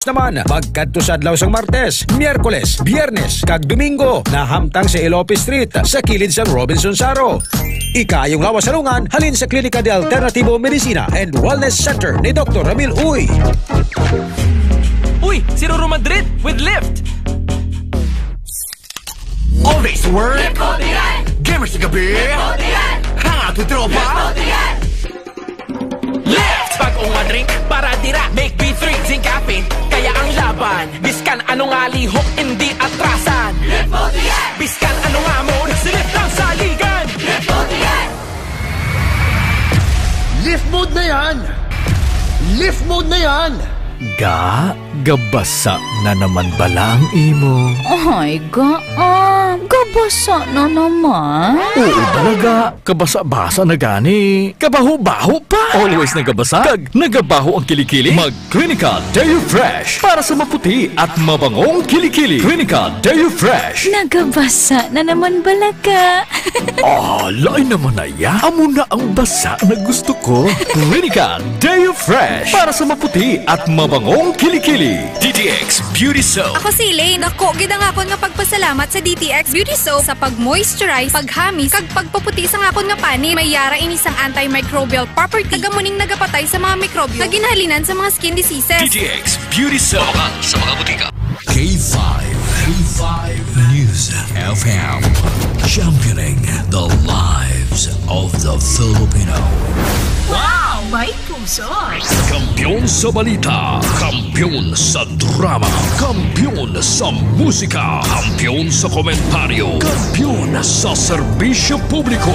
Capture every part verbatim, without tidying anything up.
naman, magkadto sa adlaw sang Martes, Miyerkules, Biyernes, kag Domingo, nahamtang sa Ilope Street, sa kilid sang Robinson Saro. Ikaayong lawas sa lungan, halin sa Klinika de Alternativo Medicina and Wellness Center ni Doktor Ramil Uy. Uy, si Roro Madrid with Lyft! All days work. Gamers sa gabi. Hangout with tropa. Lyft! Bag-ong mga drink para dira. Make B three, zinc caffeine, kaya ang laban. Biskan ano nga lihok, hindi atrasan. Biskan ano nga mood, si Lyft ang saligan. Lift mode na yan! Lift mode na yan! Ga, gabasa na naman bala ang imo? Ay, ga, ah, gabasa na naman. Oo, bala, ga. Kabasa-basa na gani. Kabaho-baho pa. Always nagabasa. Kag nagabaho ang kilikili. Mag Clinica Deo Fresh para sa maputi at mabangong kilikili. Clinica Deo Fresh. Nagabasa na naman bala ka. Ah, lain naman na ya. Amo na ang basa na gusto ko. Clinica Deo Fresh para sa maputi at mabangong kilikili. D T X Beauty Soap. Ako si Elaine. Dako gid ang akon nga pagpasalamat sa D T X Beauty Soap sa pag-moisturize, paghamis, kag pagpaputi sang akon nga panit. May yara ini sang antimicrobial property, kag amo ning nagapatay sa mga mikrobyo nga ginhalinan sa mga skin diseases. D T X Beauty Soap. Mapakan sa mga butika. K five, K five News F M, championing the lives of the Filipino. Wow! May puso! Kampiyon sa balita, kampiyon sa drama, kampiyon sa musika, kampiyon sa komentaryo, kampiyon sa serbisyo publiko.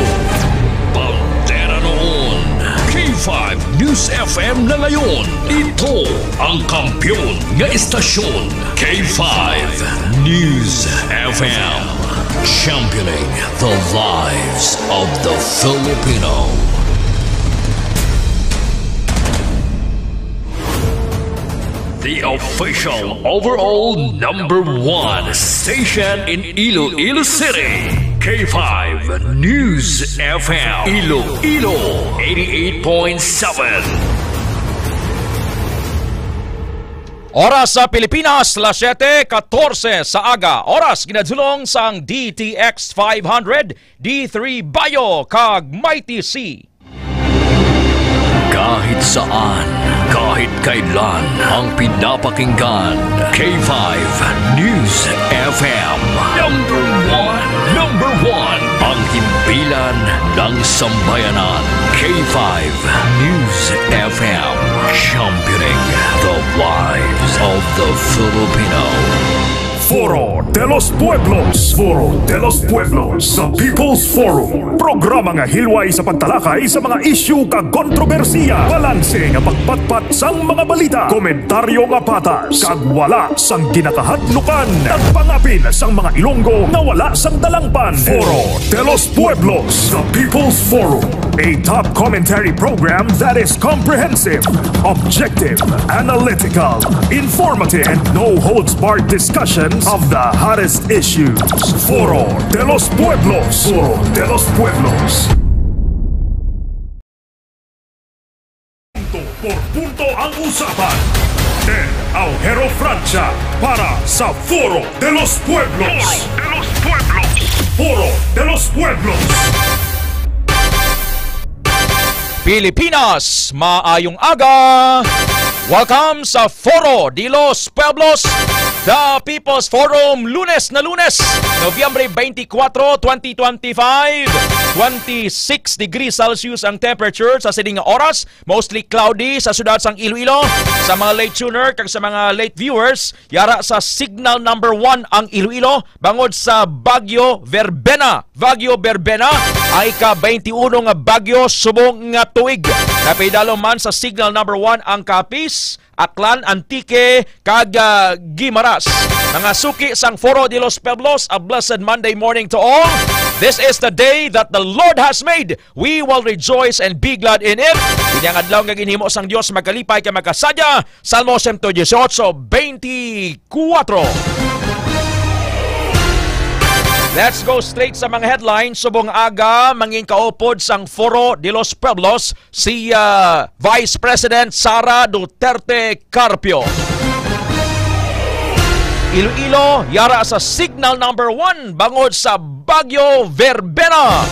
Bandera noon, K five News F M na ngayon. Ito ang kampiyon nga istasyon, K five News F M. Championing the lives of the Filipino. The official overall number one station in Iloilo City, K five News F M, Iloilo, eighty-eight point seven. Oras sa Pilipinas, las siete katorse sa aga. Oras ginadulong sang D T X five hundred, D three Bayo, kag Mighty C. Kahit saan, kahit kailan, ang pinapakinggan, K five News F M. Number one, number one, ang himpilan ng sambayanan, K five News F M, championing the lives of the Filipino. Foro de los Pueblos. Foro de los Pueblos, the People's Forum. Programa nga hilway sa pagtalakay sa mga isyu kag kontrobersiya. Balanse nga pagpatpat sang mga balita. Komentaryo nga patas kag wala sang ginakahadlukan. Nagpangapin sang mga Ilonggo nga wala sang dalangpan. Foro de los Pueblos, the People's Forum. A top commentary program that is comprehensive, objective, analytical, informative, and no holds barred discussions of the hottest issues. Foro de los Pueblos. Foro de los Pueblos. Punto por punto ang usapan. Ted Aujero Francia para sa Foro de los Pueblos. Foro de los Pueblos. Foro de los Pueblos. Pilipinas, maayong aga. Welcome sa Foro de los Pueblos, the People's Forum, Lunes na Lunes, Nobyembre twenty-four, twenty twenty-five. Twenty-six degrees Celsius ang temperature sa sining nga oras. Mostly cloudy sa siyudad sang Iloilo. Sa mga late tuner kag sa mga late viewers, yara sa signal number one ang Iloilo bangod sa Bagyo Verbena. Bagyo Verbena, ang ika-twenty-one nga bagyo subong nga tuig. Napahidalom man sa signal number one ang Capiz, Aklan, Antique, kag, ah, Guimaras. Mga suki sang Foro de los Pueblos, a blessed Monday morning to all. This is the day that the Lord has made. We will rejoice and be glad in it. Ini ang adlaw nga ginhimo sang Dios, magkalipay kag magkasadya. Salmo siyento dieciocho, veinticuatro. Let's go straight sa mga headlines. Subong aga, mangin kaupod sang Foro de los Pueblos si, ah, Vice President Sara Duterte Carpio. Iloilo, yara sa signal number one bangod sa Bagyo Verbena.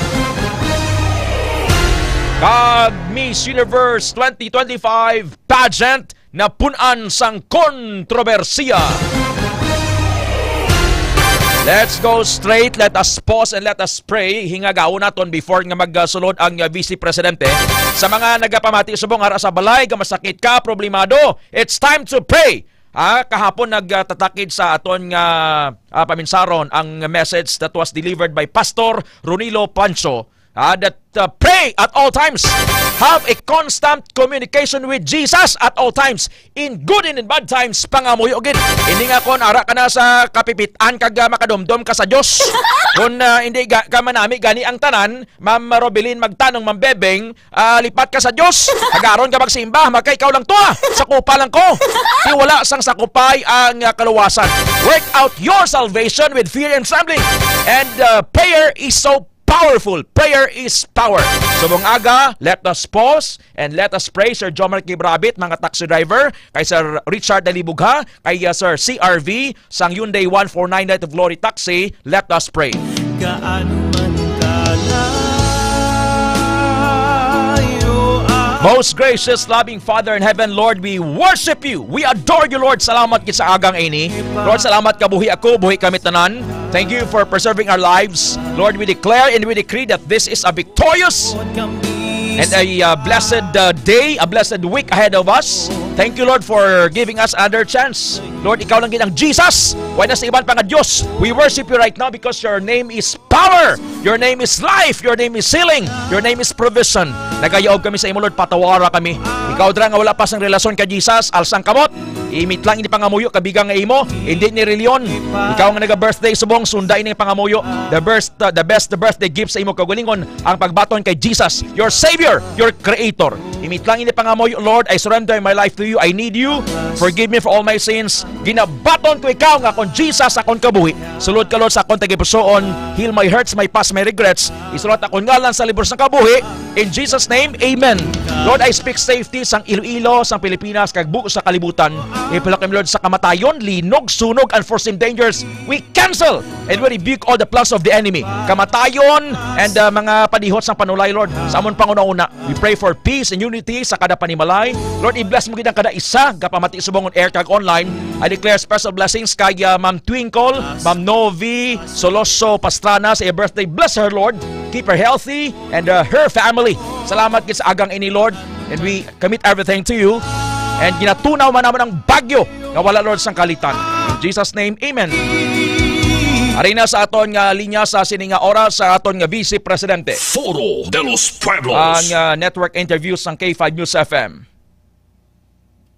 Kag Miss Universe twenty twenty-five pageant napun-an sang kontrobersiya. Let's go straight. Let us pause and let us pray. Hingagaon naton before nga magsulod ang, uh, Vice Presidente. Sa mga nagapamati subong ara sa balay, nga masakit ka, problemado, it's time to pray. Ha, kahapon nagtatakid sa aton nga, ah, paminsaron ang message that was delivered by Pastor Ronilo Pancho, ah, that, uh, pray at all times. Have a constant communication with Jesus at all times. In good and in bad times, pangamuyo gid. Hindi nga kon ara ka na sa kapipitan kag, ah, makadumdom ka sa Dios. Kung, ah, hindi ga, ka manami gani ang tanan, Ma'am Robilin Magtanong, Ma'am Bebeng, ah, lipat ka sa Dios. Agaron ka magsimba, magka ikaw lang to, ah. Sakupa lang ko. Di wala sang sakupay ang, ah, kaluwasan. Work out your salvation with fear and trembling. And, uh, prayer is so powerful. Prayer is power. Subong aga, let us pause and let us pray. Sir Jomar Kibrabit, mga taxi driver, kay Sir Richard Dalibugha, kay, uh, Sir C R V, sang Hyundai one four nine Light of Glory Taxi. Let us pray. Gaano man kalayo ang Most gracious, loving Father in heaven, Lord, we worship you. We adore you, Lord. Salamat gid sa agang ini. Lord, salamat kabuhi ako, buhi kami tanan. Thank you for preserving our lives. Lord, we declare and we decree that this is a victorious and a, uh, blessed, uh, day, a blessed week ahead of us. Thank you, Lord, for giving us another chance. Lord, ikaw lang gid ang Jesus. Wala na sa iban pa nga Dios. We worship you right now because your name is power. Your name is life. Your name is healing. Your name is provision. Nagayaob kami sa imo, Lord. Patawara kami. Ikaw dira nga wala pa sang relasyon kay Jesus, alsang kamot. Imit lang ini pangamuyo, kabigang nga imo. Hindi ni reliyon. Ikaw nga naga-birthday subong, sunda ini pangamuyo. The best, uh, the best birthday gift sa imo kaugalingon, ang pagbaton kay Jesus, your Savior, your Creator. Imit lang ini pangamuyo, Lord, I surrender my life to you. I need you. Forgive me for all my sins. Ginabaton ko ikaw nga akon Jesus, akon kabuhi. Sulod ka, Lord, sa akon tagipusoon. Heal my hurts, my past, my regrets. Isulat akon ngalan sa libro sang kabuhi. In Jesus' name, amen. Lord, I speak safety sang Iloilo, sang Pilipinas, kag buo sa kalibutan. Ipulak kami, Lord, sa kamatayon, linog, sunog, unforeseen dangers. We cancel and we rebuke all the plans of the enemy. Kamatayon and, uh, mga panihot sang panulay, Lord, sa amon panghunahuna. We pray for peace and unity sa kada panimalay. Lord, i-bless mo gid ang kada isa, gapamati subong on air kag online. I declare special blessings kay, uh, Ma'am Twinkle, Ma'am Novi Soloso Pastrana sa iyang birthday. Bless her, Lord. Keep her healthy and, uh, her family. Salamat gid sa agang ini, Lord. And we commit everything to you. And ginatunaw man naman ang bagyo nga wala, Lord, sang kalitan. In Jesus' name, amen. Ari na sa aton nga linya sa sini nga oras sa aton nga Vice Presidente. Foro de los Pueblos. Ang, ah, network interview sang K five News F M.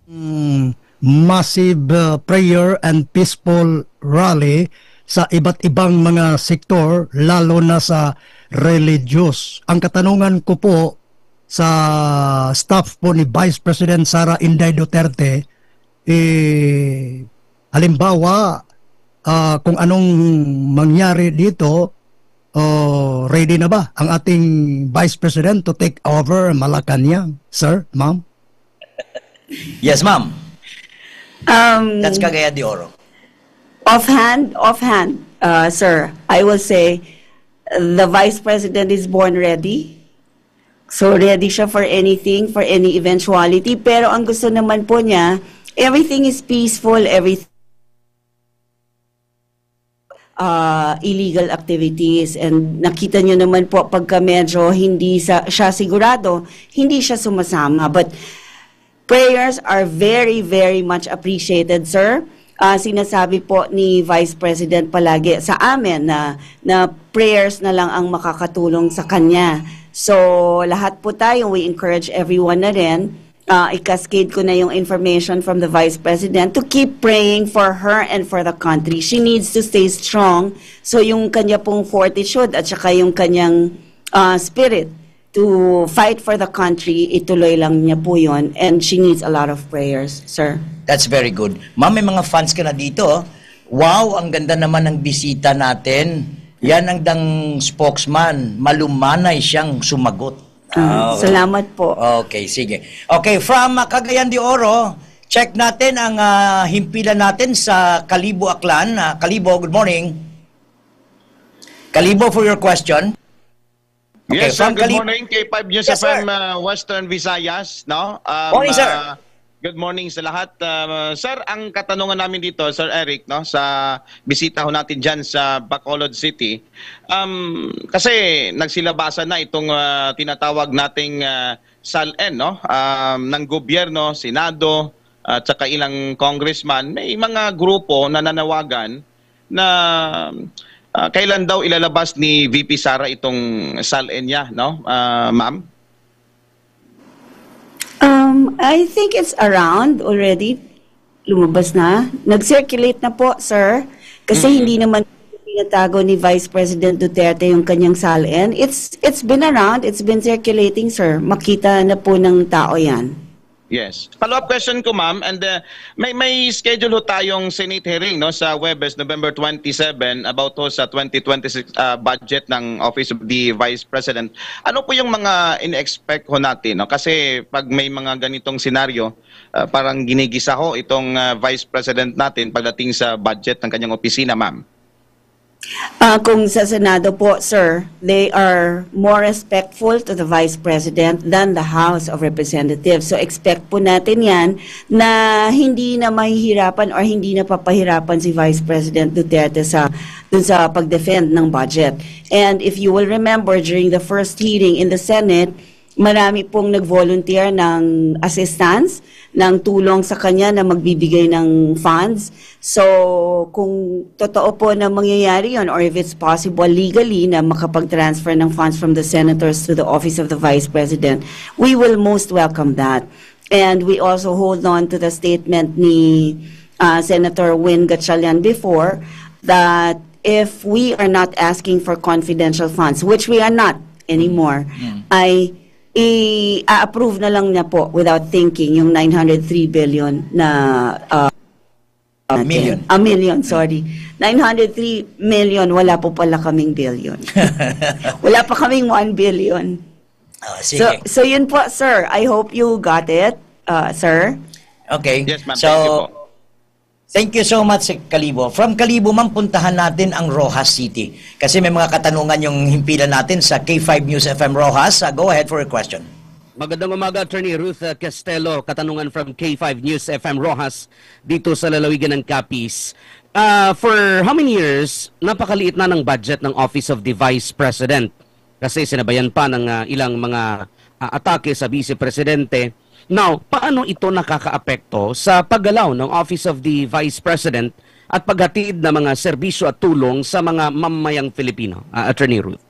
Mm, massive, uh, prayer and peaceful rally sa iba't ibang mga sektor, lalo na sa religious. Ang katanungan ko po sa staff po ni Vice President Sara Inday Duterte, eh, halimbawa, ah, kung anong mangyari dito, oh, ready na ba ang ating Vice President to take over Malacañang, sir, ma'am? Yes, ma'am. Um, That's Cagayan de Oro. Offhand, offhand, uh, sir, I will say the Vice President is born ready. So, ready siya for anything, for any eventuality. Pero ang gusto naman po niya, everything is peaceful, everything uh, illegal activities. And nakita niyo naman po, pagka medyo hindi sa, siya sigurado, hindi siya sumasama. But prayers are very, very much appreciated, sir. Ah, sinasabi po ni Vice President palagi sa amin na, na prayers na lang ang makakatulong sa kanya. So, lahat po tayo, we encourage everyone na rin. Ah, i-cascade ko na yung information from the Vice President to keep praying for her and for the country. She needs to stay strong. So, yung kanya pong fortitude at saka yung kanyang, ah, spirit to fight for the country, ituloy lang niya po yun. And she needs a lot of prayers, sir. That's very good. Ma'am, may mga fans ka na dito, oh. Wow, ang ganda naman ng bisita natin. Yan ang dang spokesman. Malumanay siyang sumagot. Ah, Ah, okay. Salamat po. Okay, sige. Okay, from, uh, Cagayan de Oro, Check natin ang, ah, himpilan natin sa Kalibo, Aklan. Ah, Kalibo, good morning. Kalibo, for your question. Okay, yes, sir. From Good Kali-, morning, K five News yes, sir. F M, uh, Western Visayas, no? Um, Morning, sir. Uh, good morning sa lahat. Uh, sir, ang katanungan namin dito, Sir Eric, no, sa bisita ho natin dyan sa Bacolod City, um, kasi nagsilabasan na itong, uh, tinatawag nating, uh, SALN, no? Um, ng gobyerno, Senado, at saka ilang congressman, may mga grupo na nanawagan na, ah, kailan daw ilalabas ni V P Sara itong SALN niya, no, ah, ma'am? Um, I think it's around already. Lumabas na. Nag-circulate na po, sir. Kasi Mm. hindi naman pinatago ni Vice President Duterte yung kanyang SALN. It's, it's been around, it's been circulating, sir. Makita na po ng tao yan. Yes. Follow-up question ko, ma'am, and, uh, may, may schedule ho tayong Senate hearing, no, sa Huwebes, November twenty-seven, about ho sa twenty twenty-six, uh, budget ng Office of the Vice President. Ano po yung mga in-expect ho natin, no? Kasi pag may mga ganitong senaryo, uh, parang ginigisa ho itong, uh, Vice President natin pagdating sa budget ng kanyang opisina, ma'am. Ah, kung sa Senado po, sir, they are more respectful to the Vice President than the House of Representatives. So, expect po natin yan na hindi na mahihirapan or hindi na papahirapan si Vice President Duterte sa, dun sa pag-defend ng budget. And if you will remember, during the first hearing in the Senate, marami pong nag-volunteer ng assistance, ng tulong sa kanya na magbibigay ng funds. So, kung totoo po na mangyayari yon, or if it's possible legally na makapag-transfer ng funds from the senators to the office of the vice president, we will most welcome that. And we also hold on to the statement ni, uh, Senator Win Gatchalian before, that if we are not asking for confidential funds, which we are not anymore, mm, ay i-approve na lang niya po without thinking yung nine hundred three billion na, uh, million. A million, sorry. Nine hundred three million, wala po pala kaming billion. Wala pa kaming one billion. Oh, sige. So, so yun po, sir. I hope you got it, uh, sir. Okay. Yes, ma'am. So, thank you po. Thank you so much, Kalibo. From Kalibo, ma'am, puntahan natin ang Roxas City. Kasi may mga katanungan yung himpilan natin sa K five News F M Roxas. Uh, go ahead for your question. Magandang umaga, Attorney Ruth, uh, Castelo. Katanungan from K five News F M Roxas dito sa lalawigan ng Capiz. Uh, for how many years, napakaliit na ng budget ng Office of the Vice President? Kasi sinabayan pa ng, ah, ilang mga, ah, atake sa Vice Presidente. Now, paano ito nakakaapekto sa paggalaw ng Office of the Vice President at paghatid ng mga serbisyo at tulong sa mga mamamayang Filipino, ah, Attorney Ruth?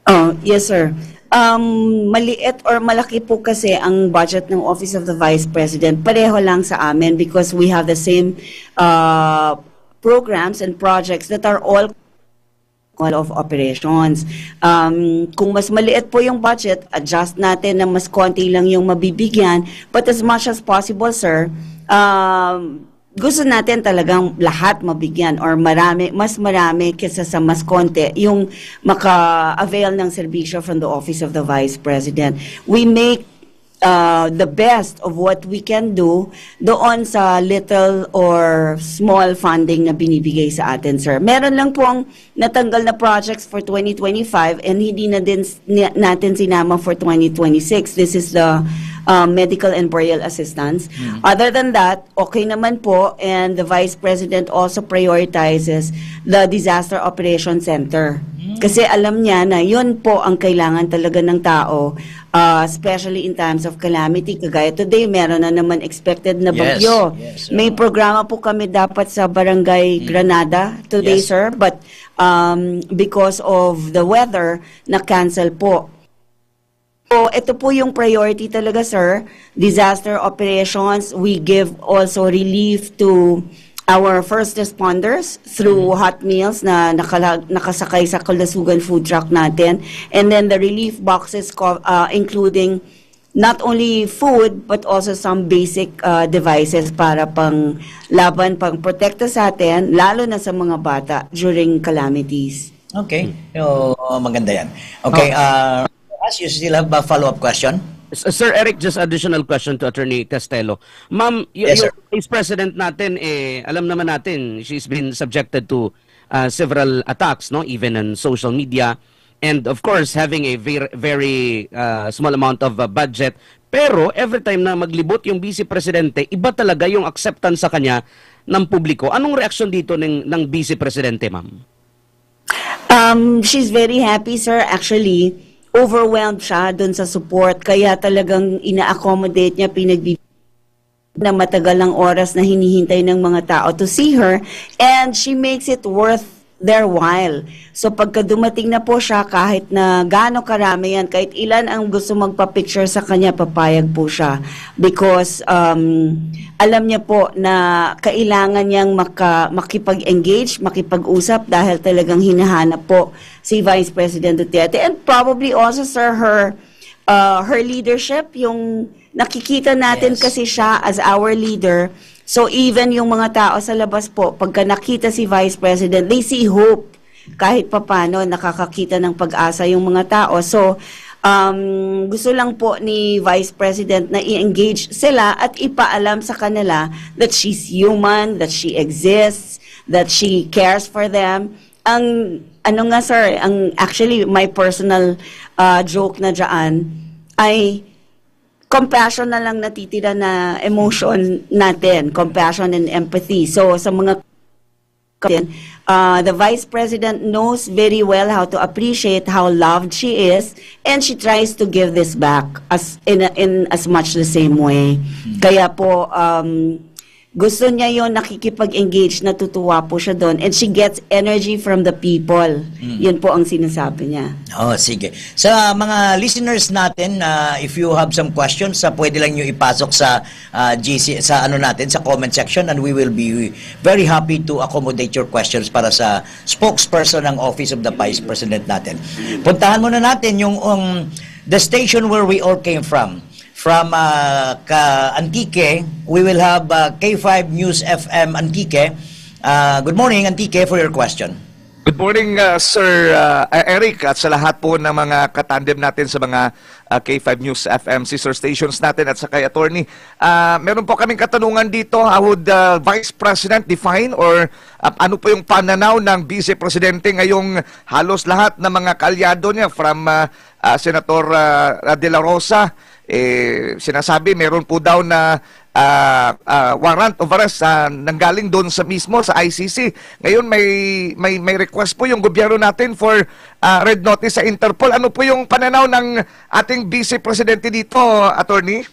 Oh, yes, sir. Um, maliit or malaki po kasi ang budget ng Office of the Vice President. Pareho lang sa amin because we have the same, uh, programs and projects that are all of operations. Um, kung mas maliit po yung budget, adjust natin na mas konti lang yung mabibigyan. But as much as possible, sir, um, gusto natin talagang lahat mabigyan or marami, mas marami kesa sa mas konti yung maka-avail ng serbisyo from the Office of the Vice President. We make uh, the best of what we can do doon sa little or small funding na binibigay sa atin, sir. Meron lang pong natanggal na projects for twenty twenty-five and hindi na din s-, ni-, natin sinama for twenty twenty-six. This is the, uh, medical and burial assistance. Mm. Other than that, okay naman po, and the Vice President also prioritizes the Disaster Operation Center. Mm. Kasi alam niya na yun po ang kailangan talaga ng tao, uh, especially in times of calamity. Kagaya today, meron na naman expected na bagyo. Yes, yes, oo. May programa po kami dapat sa Barangay, mm, Granada today, yes, sir, but, um, because of the weather, na-cancel po. So, ito po yung priority talaga, sir. Disaster operations, we give also relief to our first responders through, mm-hmm, hot meals na nakala-, nakasakay sa Kalasugan food truck natin. And then the relief boxes, co-, uh, including not only food but also some basic, uh, devices para pang laban, pang protekta sa atin, lalo na sa mga bata during calamities. Okay. Hmm. So, maganda yan. Okay, oh, uh, As you still have a follow-up question? S- Sir Eric, just additional question to Attorney Castelo. Ma'am, y- Yes, yung sir. Vice President natin, eh, alam naman natin, she's been subjected to uh, several attacks, no, even on social media. And of course, having a very, very uh, small amount of uh, budget. Pero every time na maglibot yung Vice Presidente, iba talaga yung acceptance sa kanya ng publiko. Anong reaksyon dito ng, ng Vice Presidente, ma'am? Um, she's very happy, sir. Actually, overwhelmed siya dun sa support. Kaya talagang ina-accommodate niya, pinagbi na matagal ang oras na hinihintay ng mga tao to see her, and she makes it worth their while. So pagka dumating na po siya, kahit na gaano karami yan, kahit ilan ang gusto magpa-picture sa kanya, papayag po siya. Because um, alam niya po na kailangan niyang maka, makipag-engage, makipag-usap dahil talagang hinahanap po si Vice President Duterte. And probably also, sir, her uh, her leadership, yung nakikita natin Yes. kasi siya as our leader. So even yung mga tao sa labas po, pagka nakita si Vice President, they see hope kahit papano, nakakakita ng pag-asa yung mga tao. So um, gusto lang po ni Vice President na i-engage sila at ipaalam sa kanila that she's human, that she exists, that she cares for them. Ang ano nga, sir, ang actually my personal uh, joke na dyan ay compassion na lang natitira na emotion natin, compassion and empathy. So sa mga uh, the vice president knows very well how to appreciate how loved she is, and she tries to give this back as in in as much the same way. Kaya po um, gusto niya yon, nakikipag-engage, natutuwa po siya doon, and she gets energy from the people. Yun po ang sinasabi niya. Oh, sige. Sa mga listeners natin, uh, if you have some questions, sa pwede lang nyo ipasok sa uh, G C, sa ano natin, sa comment section, and we will be very happy to accommodate your questions para sa spokesperson ng Office of the Vice President natin. Puntahan muna natin yung um, the station where we all came from. From uh, ka Antique, we will have uh, K five News F M Antique. Uh, good morning, Antique, for your question. Good morning, uh, Sir uh, Eric, at sa lahat po ng mga katandem natin sa mga uh, K five News F M sister stations natin at sa kay Attorney. Uh, meron po kaming katanungan dito, how would the Vice President define or uh, ano po yung pananaw ng Vice Presidente ngayong halos lahat ng mga kaalyado niya from uh, uh, Senator uh, De La Rosa, eh, sinasabi meron po daw na uh, uh, warrant of arrest uh, nanggaling doon sa mismo sa I C C. Ngayon may may may request po yung gobyerno natin for uh, red notice sa Interpol. Ano po yung pananaw ng ating Vice Presidente dito, Attorney?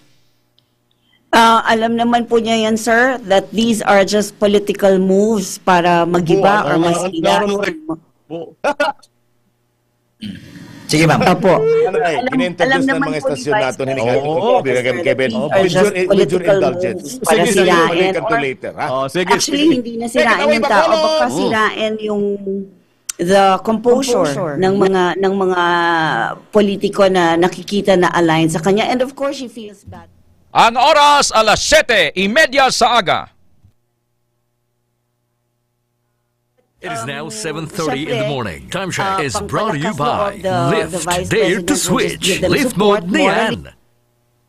Uh, alam naman po niya yan, sir, that these are just political moves para magiba or mas Sige, ma'am. Opo. Ano ay, in-introduce ng mga estasyon nato ni Kevin. With your indulgence. Para sirain. Actually, hindi na sirain ng tao. Baka sirain yung the composure ng mga ng mga politiko na nakikita na align sa kanya, and of course she feels bad. Ang oras alas siyete y media sa aga. It is now seven thirty in the morning. Time check is brought to you by Lyft. Dare to switch. Lyft Mode Nian.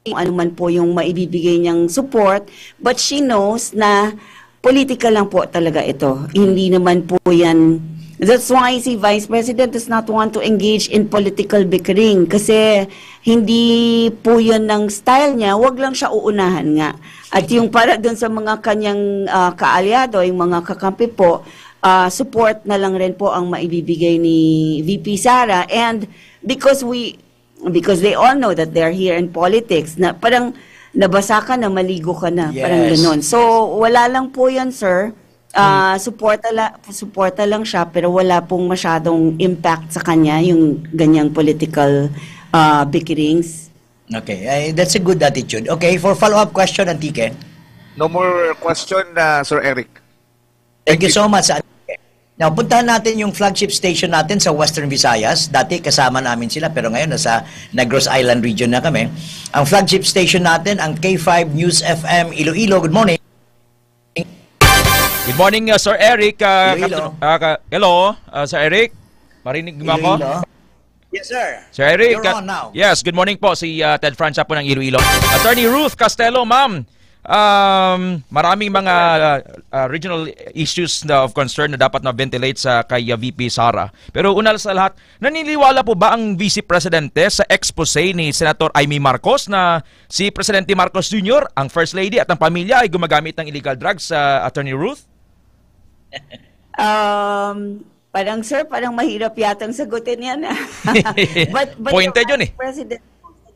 Kung ano man po yung maibibigay niyang support, but she knows na political lang po talaga ito. Hindi naman po yan. That's why si Vice President does not want to engage in political bickering kasi hindi po yun ng style niya. Wag lang siya uunahan nga. At yung para dun sa mga kanyang uh, kaalyado, yung mga kakampi po, uh, support na lang rin po ang maibibigay ni V P Sara. And because we, because they all know that they're here in politics, na parang nabasa ka na, maligo ka na, yes. Parang ganun. So, wala lang po yan, sir. Uh, suporta, la, suporta lang siya, pero wala pong masyadong impact sa kanya yung ganyang political uh, bickerings. Okay, ay, that's a good attitude. Okay, for follow-up question, Antique. No more question, uh, Sir Eric. Thank, Thank you, you so much. Now, puntahan natin yung flagship station natin sa Western Visayas. Dati kasama namin sila, pero ngayon nasa Negros Island region na kami. Ang flagship station natin, ang K five News F M Iloilo. Good morning. Good morning, uh, Sir Eric. Uh, Iloilo. Uh, hello, uh, Sir Eric. Marinig mo ako? Iloilo. Yes, sir. Sir Eric, You're uh, on now. Yes, good morning po. Si uh, Ted Francia po ng Iloilo. Attorney Ruth Castelo, ma'am. Um, maraming mga uh, regional issues na of concern na dapat na-ventilate sa kay uh, V P Sara. Pero una sa lahat, naniniwala po ba ang Vice Presidente sa expose ni Senator Imee Marcos na si Presidente Marcos Junior, ang First Lady at ang pamilya ay gumagamit ng illegal drugs, uh, Attorney Ruth? Um, parang, sir, parang mahirap yatang sagutin yan. But, but Pointed yun eh. President,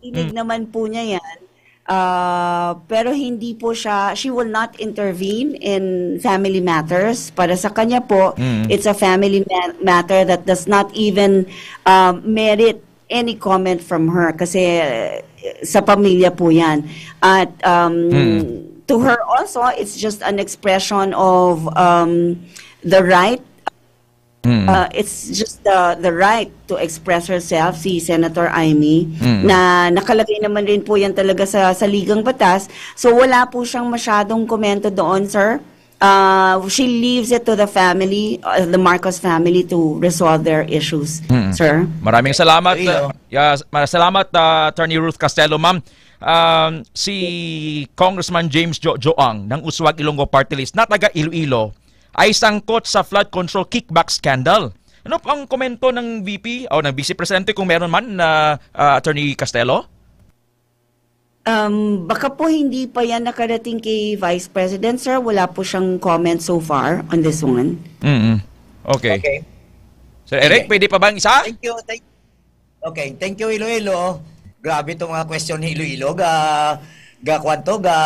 dinig naman po niya yan. Uh, pero hindi po siya, she will not intervene in family matters. Para sa kanya po, Mm. it's a family ma- matter that does not even uh, merit any comment from her kasi uh, sa pamilya po yan. At um, Mm. to her also, it's just an expression of um, the right Mm. Uh, it's just the the right to express herself, si Senator Imee, Mm. na nakalagay naman rin po yan talaga sa saligang batas. So wala po siyang masyadong komento doon, sir. Uh, she leaves it to the family, uh, the Marcos family to resolve their issues, Mm. sir. Maraming salamat. Iloilo. Uh, yeah, ma- salamat uh, Attorney Ruth Castelo, ma'am. Um, si Congressman James Jo Joang ng Uswag Ilonggo Party List na taga Iloilo ay sangkot sa flood control kickback scandal. Ano po ang komento ng V P o ng Vice Presidente kung meron man na uh, Attorney Castelo? Um, baka po hindi pa yan nakarating kay Vice President, sir. Wala po siyang comment so far on this one. Mm. Okay. Okay. Sir Eric, Sige. Pwede pa bang isa? Thank you. Thank, okay, thank you, Iloilo. Grabe itong mga question ni Iloilo. Ga, ga kwanto, ga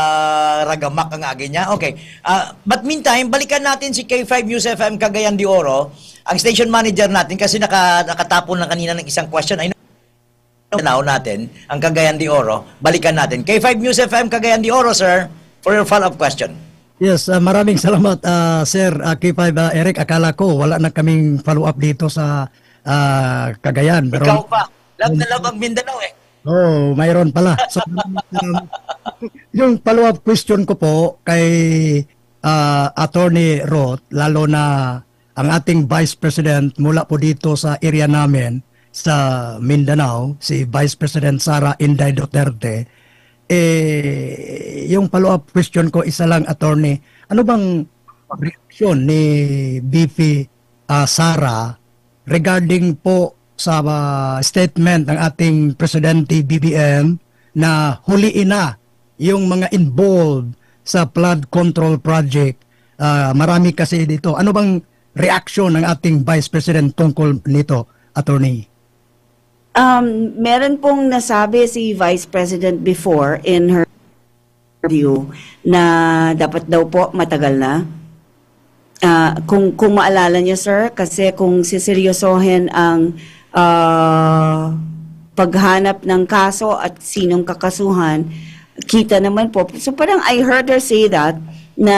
ragamak ang agi niya. Okay. Ah, but meantime, balikan natin si K five News F M Cagayan de Oro, ang station manager natin kasi naka, nakatapon lang kanina ng isang question. I know, natin ang Cagayan de Oro. Balikan natin. K five News F M Cagayan de Oro, sir, for your follow-up question. Yes, ah, maraming salamat, ah, Sir, ah, K five, ah, Eric. Akala ko wala na kaming follow-up dito sa ah, Cagayan. Pero, Ikaw pa. Love na love ang Mindanao eh. Oh, mayroon pala. So, um, yung follow-up question ko po kay ah, Attorney Roth, lalo na ang ating Vice President mula po dito sa area namin sa Mindanao, si Vice President Sara Inday Duterte, eh, yung follow-up question ko, isa lang, Attorney, ano bang reaksyon ni V P ah, Sara regarding po sa ah, statement ng ating Presidente B B M na huliin na yung mga involved sa flood control project? Ah, marami kasi dito. Ano bang reaksyon ng ating Vice President tungkol nito, Attorney? Um, meron pong nasabi si Vice President before in her view na dapat daw po matagal na. Ah, kung kung maalala niyo, sir, kasi kung siseryosohin ang ah, paghanap ng kaso at sinong kakasuhan, kita naman po. So parang I heard her say that na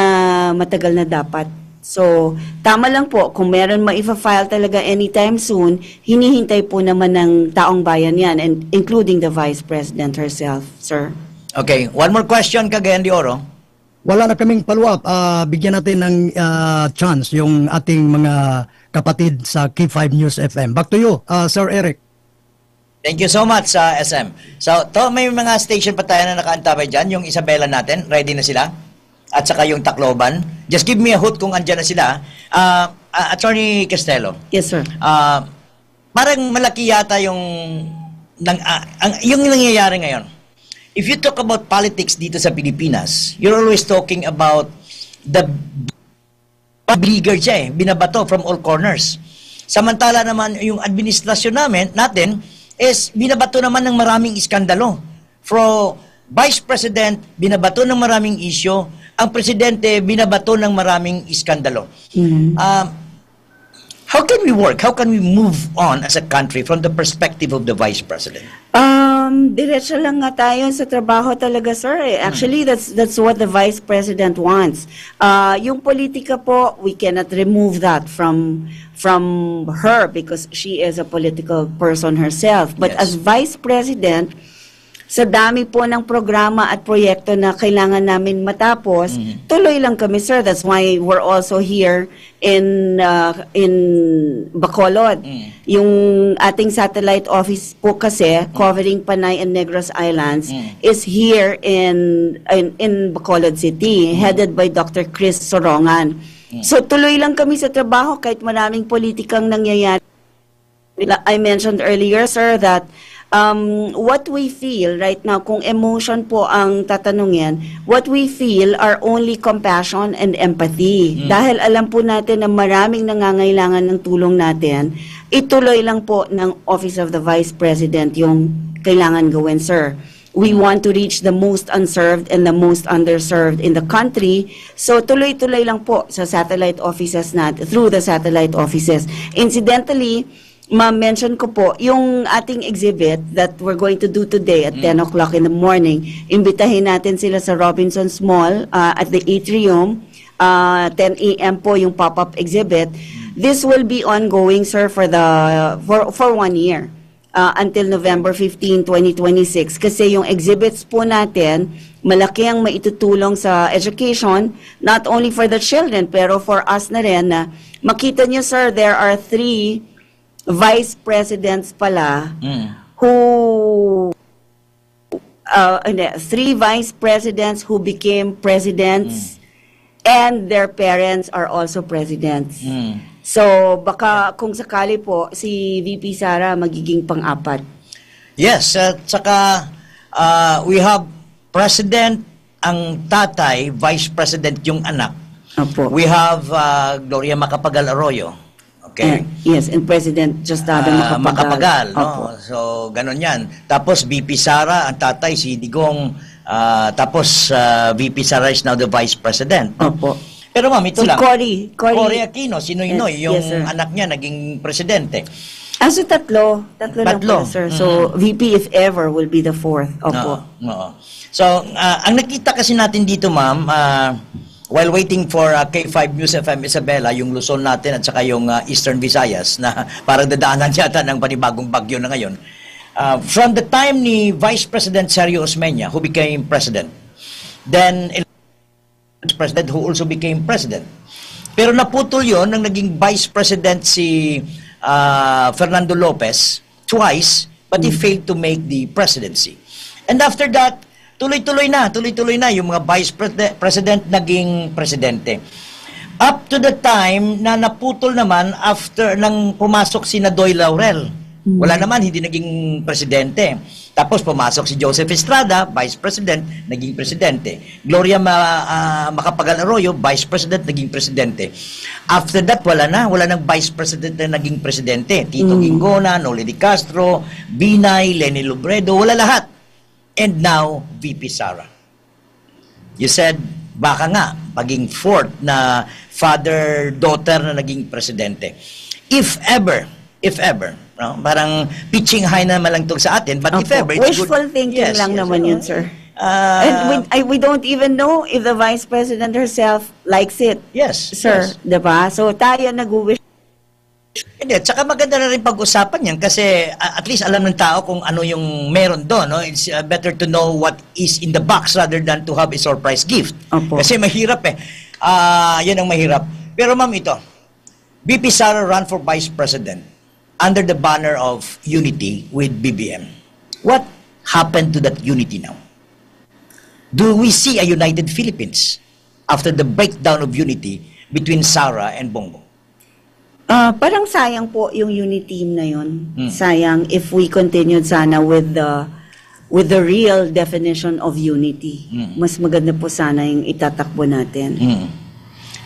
matagal na dapat. So tama lang po, kung meron maifa-file talaga anytime soon, hinihintay po naman ng taong bayan yan, and including the Vice President herself, sir. Okay, one more question, Cagayan de Oro. Wala na kaming follow-up. Ah, bigyan natin ng ah, chance yung ating mga kapatid sa K five News F M. Back to you, ah, Sir Eric. Thank you so much sa S M. So, to may mga station pa tayo na nakaantabay dyan. Yung Isabela natin, ready na sila. At saka yung Tacloban. Just give me a hoot kung andyan na sila. Ah, ah, Attorney Castelo, Yes, sir. ah, parang malaki yata yung, nang, ah, ang, yung nangyayari ngayon. If you talk about politics dito sa Pilipinas, you're always talking about the bigger siya eh, binabato from all corners. Samantala naman yung administrasyon namin, natin, is binabato naman ng maraming iskandalo. From Vice President, binabato ng maraming isyu. Ang Presidente, binabato ng maraming iskandalo. Um, how can we work? How can we move on as a country from the perspective of the Vice President? Um, diretso lang nga tayo sa trabaho talaga, sir. Eh. Actually, that's that's what the Vice President wants. Uh, yung politika po, we cannot remove that from from her because she is a political person herself. But Yes. As Vice President, Sa dami po ng programa at proyekto na kailangan namin matapos, tuloy lang kami, sir. That's why we're also here in uh, in Bacolod. Yung ating satellite office po kasi covering Panay and Negros Islands is here in in, in Bacolod City, headed by Doctor Chris Sorongan. So tuloy lang kami sa trabaho kahit maraming politikang nangyayari. La- I mentioned earlier, sir, that um, what we feel right now, kung emotion po ang tatanungin, what we feel are only compassion and empathy. Dahil alam po natin na maraming nangangailangan ng tulong natin, ituloy lang po ng Office of the Vice President yung kailangan gawin, sir. We want to reach the most unserved and the most underserved in the country. So tuloy-tuloy lang po sa satellite offices natin, through the satellite offices. Incidentally, ma-mention ko po yung ating exhibit that we're going to do today at ten o'clock in the morning. Imbitahin natin sila sa Robinsons Mall uh, at the atrium. Uh, ten a m po yung pop-up exhibit. This will be ongoing, sir, for the for for one year uh, until November fifteen, twenty twenty-six. Kasi yung exhibits po natin, malaki ang maitutulong sa education, not only for the children, pero for us na rin na makita nyo, sir, there are three vice presidents pala who uh, hindi, three vice presidents who became presidents and their parents are also presidents. So baka kung sakali po si V P Sara magiging pang-apat. Yes, at saka uh, we have president ang tatay, vice president yung anak. Opo. We have uh, Gloria Macapagal Arroyo. Okay. Eh, yes, and President Diosdado Ah, Macapagal. Macapagal, no? Opo. So, ganun yan. Tapos, V P Sara, ang tatay, si Digong. Ah, tapos, ah, V P Sara is now the vice president, no? Opo. Pero ma'am, ito Si lang. Cory, Cory. Cory Aquino, si Noynoy, Eh, yung yes, sir. Anak niya naging presidente. Ah, so tatlo. Tatlo lang Tatlo. pala, sir. So, V P if ever will be the fourth. Opo. Oo, oo. So, ah, ang nakita kasi natin dito, ma'am, ah, while waiting for ah, K five News F M Isabela, yung Luzon natin at saka yung ah, Eastern Visayas na parang dadaanan yata ng panibagong bagyo na ngayon. Ah, from the time ni Vice President Sergio Osmeña, who became president, then President who also became president. Pero naputol yon nang naging vice president si ah, Fernando Lopez twice, but he failed to make the presidency. And after that, tuloy-tuloy na, tuloy-tuloy na yung mga vice pre- president naging presidente. Up to the time na naputol naman after nang pumasok si Nadoy Laurel. Wala naman, hindi naging presidente. Tapos pumasok si Joseph Estrada, Vice President, naging presidente. Gloria Ma, ah, Macapagal Arroyo, Vice President, naging presidente. After that, wala na. Wala nang Vice President na naging presidente. Tito Guingona, Noli de Castro, Binay, Leni Robredo, wala lahat. And now, V P Sara. You said, baka nga, maging fourth na father-daughter na naging presidente. If ever, if ever, no? Parang pitching high naman lang to sa atin, but if Opo. ever, it's Wishful good. thinking Yes, lang yes, naman oo. Yun, sir. Ah, And we, I, we don't even know if the vice president herself likes it. Yes, Sir, yes. di ba? So tayo nag-wish. Hindi, tsaka maganda na rin pag-usapan yan kasi uh, at least alam ng tao kung ano yung meron doon. No? It's uh, better to know what is in the box rather than to have a surprise gift. Opo. Kasi mahirap eh. Ah, yan ang mahirap. Pero ma'am, ito. V P Sara ran for vice president under the banner of unity with B B M. What happened to that unity now? Do we see a united Philippines after the breakdown of unity between Sara and Bongbong? Ah, parang sayang po yung unity team na yun. Sayang if we continued sana with the with the real definition of unity. Mas maganda po sana yung itatakbo natin.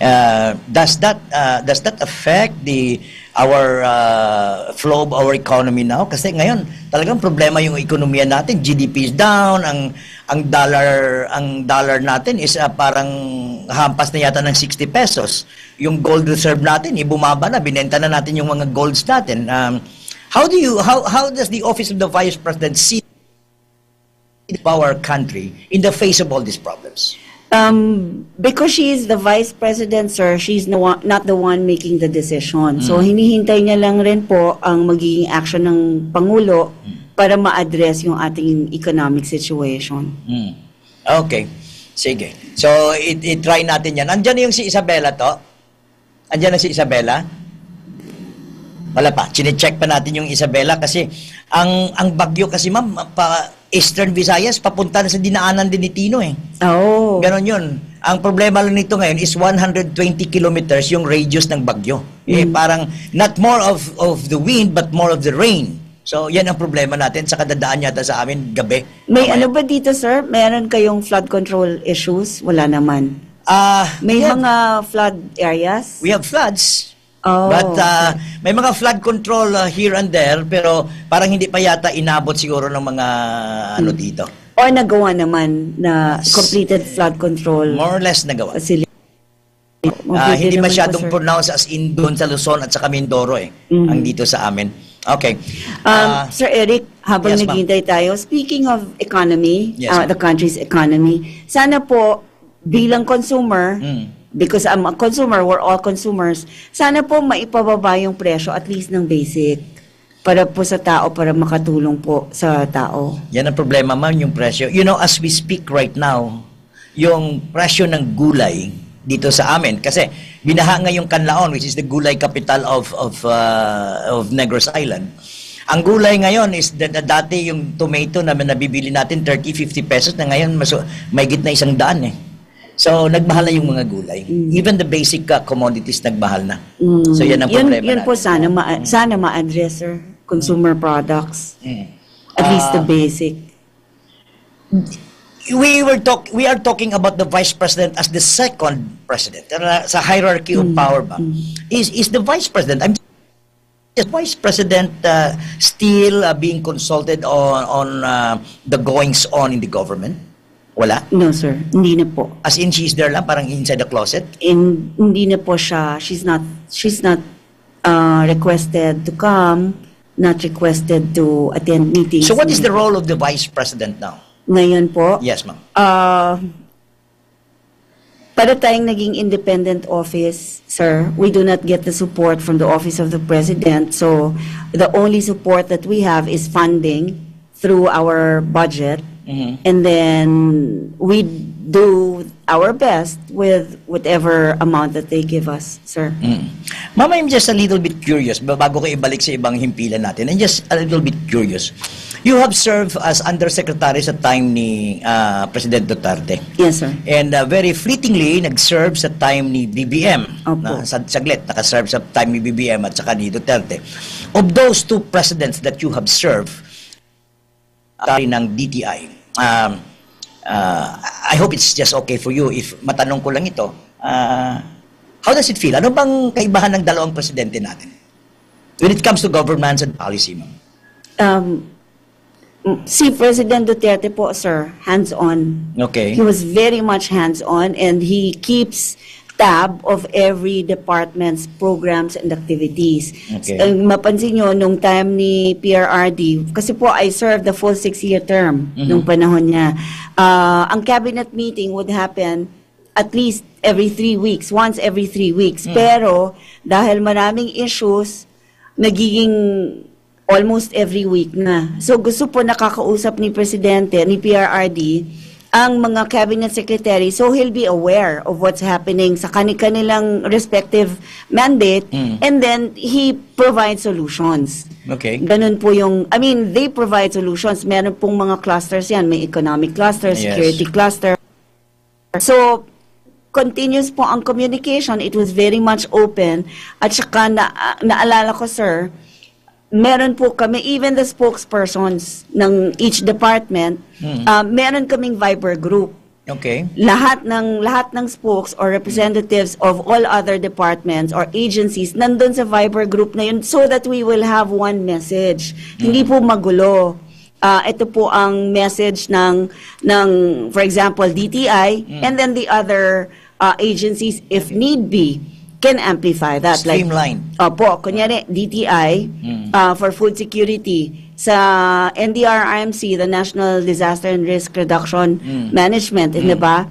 Uh, does that uh, does that affect the our uh, flow of our economy now? Kasi ngayon, talagang problema yung ekonomiya natin. G D P is down, ang ang dollar ang dollar natin is uh, parang hampas na yata ng sixty pesos. Yung gold reserve natin, ibumaba na, binenta na natin yung mga golds natin. Um, how do you how how does the office of the vice president see our country in the face of all these problems? Um, because she is the vice president, sir, she's no, not the one making the decision. So, hinihintay niya lang rin po ang magiging action ng Pangulo para ma-address yung ating economic situation. Hmm. Okay. Sige. So, i- i-try natin yan. Andiyan yung si Isabela to? Andiyan na si Isabela? Wala pa. Chine-check pa natin yung Isabela kasi ang ang bagyo kasi, ma'am, pa Eastern Visayas, papunta na sa dinaanan din ni Tino eh. Oh. Ganon yun. Ang problema lang nito ngayon is one hundred twenty kilometers yung radius ng bagyo. Eh, parang not more of of the wind but more of the rain. So, yan ang problema natin sa kadadaan yata sa amin gabi. May Mamaya. Ano ba dito, sir? Meron kayong flood control issues? Wala naman. Ah, May yeah, mga flood areas? we have floods. Oh, But uh, may mga flood control uh, here and there, pero parang hindi pa yata inabot siguro ng mga ano dito. Or nagawa naman na completed flood control More or less nagawa. facility? Ah, Mabuti hindi naman masyadong po, sir. Pronounced as in doon sa Luzon at saka Mindoro eh. Ang dito sa amin. Okay. Um, Ah, Sir Eric, habang Yes, ma'am. naghihintay tayo, speaking of economy, Yes, uh, ma'am. the country's economy, sana po bilang consumer, Mm. because I'm a consumer, we're all consumers, sana po maipababa yung presyo at least ng basic para po sa tao, para makatulong po sa tao. Yan ang problema, ma'am, yung presyo. You know, as we speak right now, yung presyo ng gulay dito sa amin, kasi binaha nga yung Canlaon, which is the gulay capital of of uh, of Negros Island. Ang gulay ngayon is da- da- dati yung tomato na nabibili natin thirty, fifty pesos, na ngayon mas may gitna isang daan eh. So nagmahal na yung mga gulay. Even the basic uh, commodities nagmahal na. So yan ang yun, problema yun po natin. Sana ma- sana ma-address, sir. Consumer products. Mm. At least the Ah, basic. we were talk we are talking about the vice president as the second president. Pero sa hierarchy of power ba, is is the vice president, I'm is vice president uh, still uh, being consulted on on uh, the goings on in the government? Wala. No, sir. Hindi na po. As in, she's there lang, parang inside the closet. In, hindi na po siya, she's not, she's not uh, requested to come, not requested to attend meetings. So what is the role of the vice president now? Ngayon po, Yes, ma'am. uh, para tayong naging independent office, sir, we do not get the support from the office of the president. So, the only support that we have is funding through our budget. Mhm. And then, we do our best with whatever amount that they give us, sir. Mm. Mama, I'm just a little bit curious ba- bago ko ibalik sa ibang himpilan natin. I'm just a little bit curious. You have served as undersecretary sa time ni ah, President Duterte. Yes, sir. And uh, very fleetingly, nag-serve sa time ni B B M. Opo. Na, sa, saglit, naka-serve sa time ni B B M at saka ni Duterte. Of those two presidents that you have served, uh, ng D T I, um, uh, I hope it's just okay for you if matanong ko lang ito, uh, how does it feel? Ano bang kaibahan ng dalawang presidente natin when it comes to governance and policy, ma'am? Um, si President Duterte po, sir, hands-on. Okay. He was very much hands-on and he keeps tab of every department's programs and activities. Okay. Ang mapansin nyo, nung time ni P R R D, kasi po I served the full six-year term Mhm. nung panahon niya. Ah, ang cabinet meeting would happen at least every three weeks, once every three weeks. Mm. Pero dahil maraming issues, nagiging almost every week na. So gusto po nakakausap ni Presidente, ni P R R D, ang mga cabinet secretary. So he'll be aware of what's happening sa kani-kanilang respective mandate, Mm. and then he provides solutions. Okay. Ganun po yung, I mean, they provide solutions. Meron pong mga clusters yan. May economic cluster, Yes. Security cluster. So, continuous po ang communication. It was very much open. At saka na, naalala ko, sir, meron po kami, even the spokespersons ng each department, Mm. uh, meron kaming Viber group. Okay. Lahat ng lahat ng spokes or representatives of all other departments or agencies nandun sa Viber group na yun, so that we will have one message. Hindi po magulo. Ah, ito po ang message ng ng, for example, D T I, and then the other uh, agencies, if need be, can amplify that. Streamline. Like, opo, kunyari, D T I, uh, for food security, sa N D R R M C, the National Disaster and Risk Reduction Management, di ba?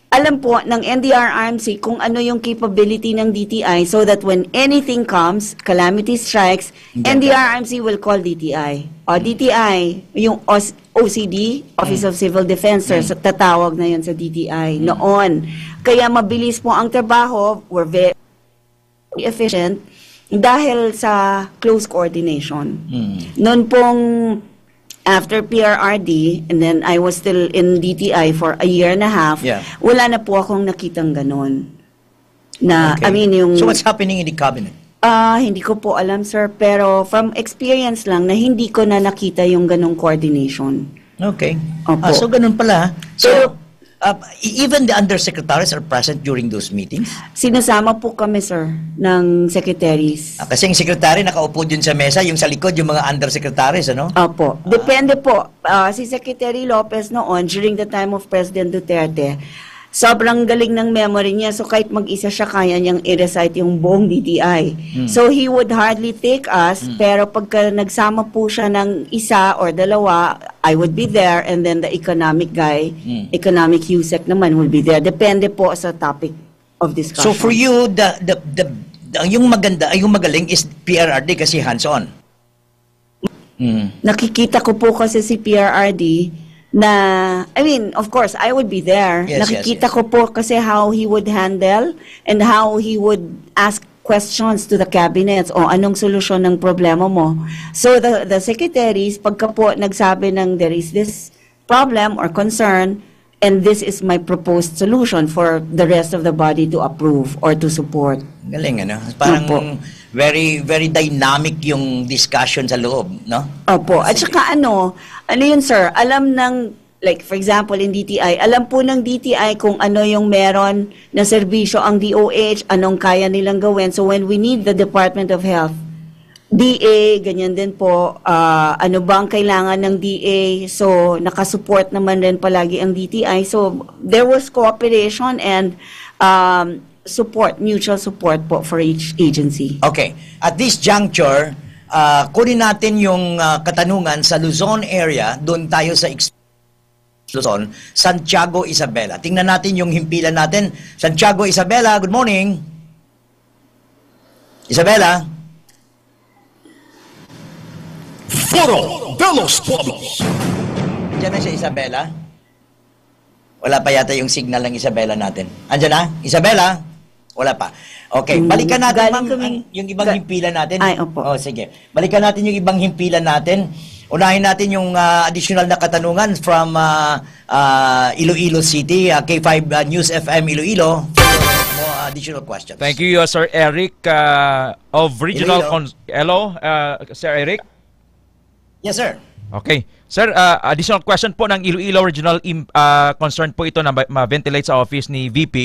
alam po ng N D R R M C kung ano yung capability ng D T I, so that when anything comes, calamity strikes, Hindi N D R R M C will call D T I. O, D T I, yung O C D, Office of Civil Defense, sir, sa tatawag na yun sa D T I noon. Kaya mabilis po ang trabaho, we're very efficient dahil sa close coordination. Mm. Noon pong after P R R D, and then I was still in D T I for a year and a half, Yeah. wala na po akong nakitang ganon. Na, Okay. I mean, yung So what's happening in the cabinet? Ah, hindi ko po alam, sir, pero from experience lang na hindi ko na nakita yung ganong coordination. Okay. Opo. Ah, so ganun pala. So, Pero uh, e- even the undersecretaries are present during those meetings? Sinasama po kami, sir, ng secretaries. Ah, kasi yung secretary nakaupo dun sa mesa, yung sa likod, yung mga undersecretaries, ano? Opo. Depende po. Ah, si Secretary Lopez noon, during the time of President Duterte, sobrang galing ng memory niya. So, kahit mag-isa siya, kaya niyang i-recite yung buong D T I. Hmm. So, he would hardly take us, Hmm. pero pagka nagsama po siya ng isa or dalawa, I would be there, and then the economic guy, Hmm. economic USEC naman will be there. Depende po sa topic of discussion. So for you, the, the, the, ang yung maganda, ay yung magaling is P R R D kasi hands-on. Mm. Nakikita ko po kasi si P R R D na, I mean, of course, I would be there. Yes, yes, Nakikita yes. ko po kasi how he would handle and how he would ask questions to the cabinets o anong solusyon ng problema mo. So the the secretaries, pagka po nagsabi ng there is this problem or concern, and this is my proposed solution for the rest of the body to approve or to support. Galing, ano? Parang Opo. very, very dynamic yung discussion sa loob, no? Opo. At Sige. saka ano, ano yun, sir? Alam ng, like, for example, in D T I, alam po ng D T I kung ano yung meron na serbisyo ang D O H, anong kaya nilang gawin. So when we need the Department of Health, D A, ganyan din po, ah, ano ba ang kailangan ng D A? So, nakasupport naman rin palagi ang D T I. So, there was cooperation and, um, support, mutual support po for each agency. Okay. At this juncture, ah, kunin natin yung, ah, katanungan sa Luzon area. Doon tayo sa ex- Luzon, Santiago Isabela. Tingnan natin yung himpilan natin. Santiago Isabela, good morning. Isabela? Foro de los Pueblos. Diyan na si Isabela? Wala pa yata yung signal ng Isabela natin. Andiyan na? Isabela? Wala pa. Okay, Mm, balikan natin, galing ma'am, kami, ang, yung ibang ga- himpilan natin. Ay, opo. Oh, sige. Balikan natin yung ibang himpilan natin. Unahin natin yung, ah, additional na katanungan from, ah, ah, Iloilo City, ah, K five, ah, News F M Iloilo for more additional questions. Thank you, uh, Sir Eric, uh, of Regional Iloilo. Cons-, hello, uh, Sir Eric? Yes, sir. Okay. Sir, uh, additional question po ng Iloilo Regional Im-, uh, Concern po ito na ma-, ma-ventilate sa office ni V P.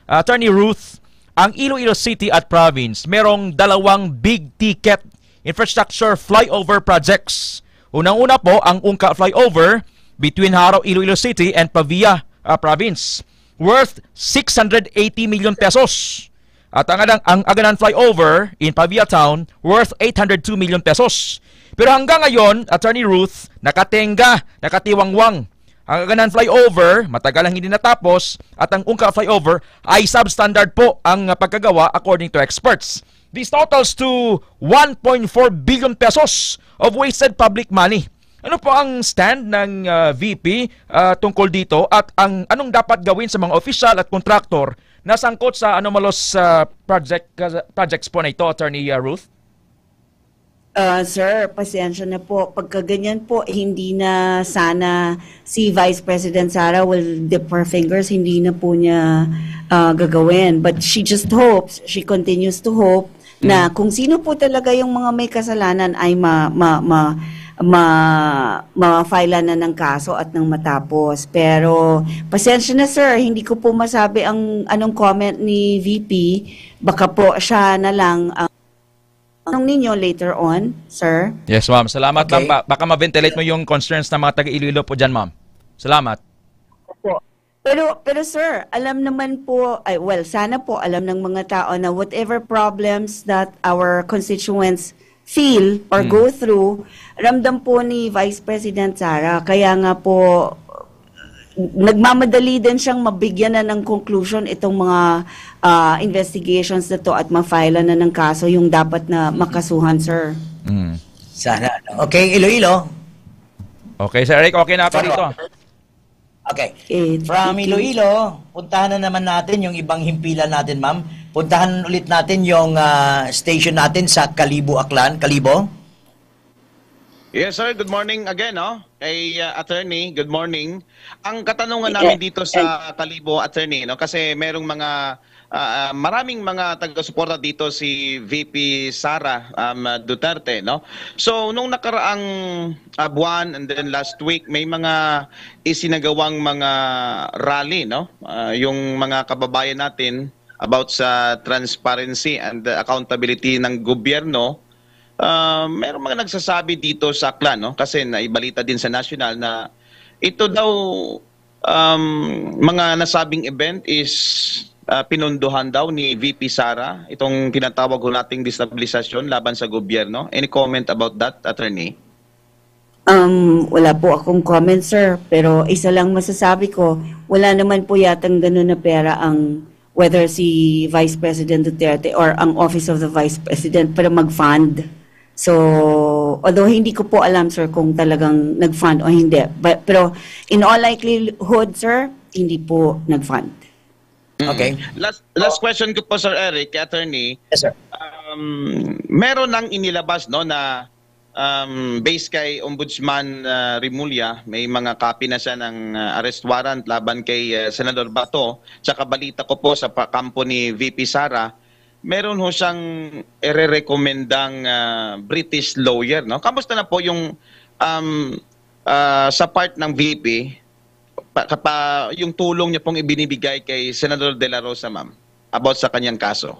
Uh, Attorney Ruth, ang Iloilo City at Province merong dalawang big ticket infrastructure flyover projects. Unang-una po ang Ungka Flyover between Jaro, Iloilo City and Pavia, uh, Province, worth six hundred eighty million pesos. At ang, ang, ang Aganan Flyover in Pavia Town worth eight hundred two million pesos. Pero hanggang ngayon, Attorney Ruth, nakatenga, nakatiwangwang. Ang Aganan Flyover, matagal ang hindi natapos, at ang Ungka Flyover ay substandard po ang, ah, pagkagawa according to experts. This totals to one point four billion pesos of wasted public money. Ano po ang stand ng, ah, V P, ah, tungkol dito, at ang anong dapat gawin sa mga opisyal at kontraktor na sangkot sa anomalous, ah, project, ah, projects po na ito, Attorney, ah, Ruth? Ah, sir, pasensya na po. Pagka ganyan po, hindi na sana si Vice President Sara will dip her fingers, hindi na po niya, ah, gagawin. But she just hopes, she continues to hope na Mm. kung sino po talaga yung mga may kasalanan ay ma-, ma-, ma-, ma-, ma-file na ng kaso at nang matapos. Pero, pasensya na, sir, hindi ko po masabi ang anong comment ni V P. Baka po siya na lang ang tanong ninyo later on, sir. Yes, ma'am. Salamat, Okay. ma'am. Ba-, baka ma-ventilate mo yung concerns ng mga taga Iloilo po dyan, ma'am. Salamat. Opo. Pero, pero, sir, alam naman po, ay, well, sana po alam ng mga tao na whatever problems that our constituents feel or Hmm. go through, ramdam po ni Vice President Sara. Kaya nga po, nagmamadali din siyang mabigyan na ng conclusion itong mga, ah, investigations na 'to at ma-file na ng kaso yung dapat na makasuhan, sir. Mm. Sana, no? Okay, Iloilo. Okay, Sir Eric, okay na ako Sorry. dito. Okay. Eh, From thank you. Iloilo, puntahan na naman natin yung ibang himpilan natin, ma'am. Puntahan ulit natin yung, ah, station natin sa Kalibo, Aklan. Kalibo? Yes, sir. Good morning again, no? Kay, uh, attorney, good morning. Ang katanungan namin dito sa Kalibo, attorney, no? Kasi merong mga, uh, uh, maraming mga taga-suporta dito si V P Sara, um, uh, Duterte, no? So, nung nakaraang, uh, buwan and then last week, may mga isinagawang mga rally, no? Uh, yung mga kababayan natin about sa transparency and accountability ng gobyerno, ah, merong mga nagsasabi dito sa Aklan, no? Kasi naibalita din sa national na ito daw, um, mga nasabing event is, ah, pinundohan daw ni V P Sara, itong tinatawag ko nating destabilisasyon laban sa gobyerno. Any comment about that, attorney? Um, wala po akong comment, sir. Pero isa lang masasabi ko, wala naman po yatang ganun na pera ang whether si Vice President Duterte or ang Office of the Vice President para mag-fund. So, although hindi ko po alam, sir, kung talagang nag-fund o hindi. But, pero in all likelihood, sir, hindi po nag-fund. Mm. Okay. Last, last question ko po, Sir Eric, kay attorney. Yes, sir. Um, meron nang inilabas, no, na, um, based kay Ombudsman, uh, Remulla, may mga copy na siya ng, uh, arrest warrant laban kay, uh, Senador Bato. Tsaka balita ko po sa pa-, kampo ni V P Sara, meron ho siyang irerekomendang, uh, British lawyer, no? Kamusta na po yung, um, uh, sa part ng V P, pa, kapa, yung tulong niya pong ibinibigay kay Senador De La Rosa, ma'am, about sa kanyang kaso?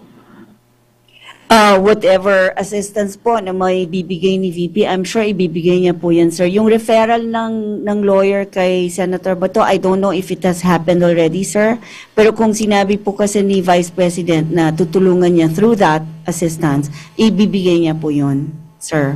Ah, whatever assistance po na may bibigay ni V P, I'm sure ibibigay niya po yan, sir. Yung referral ng, ng lawyer kay Senator Bato, I don't know if it has happened already, sir. Pero kung sinabi po kasi ni Vice President na tutulungan niya through that assistance, ibibigay niya po yun, sir.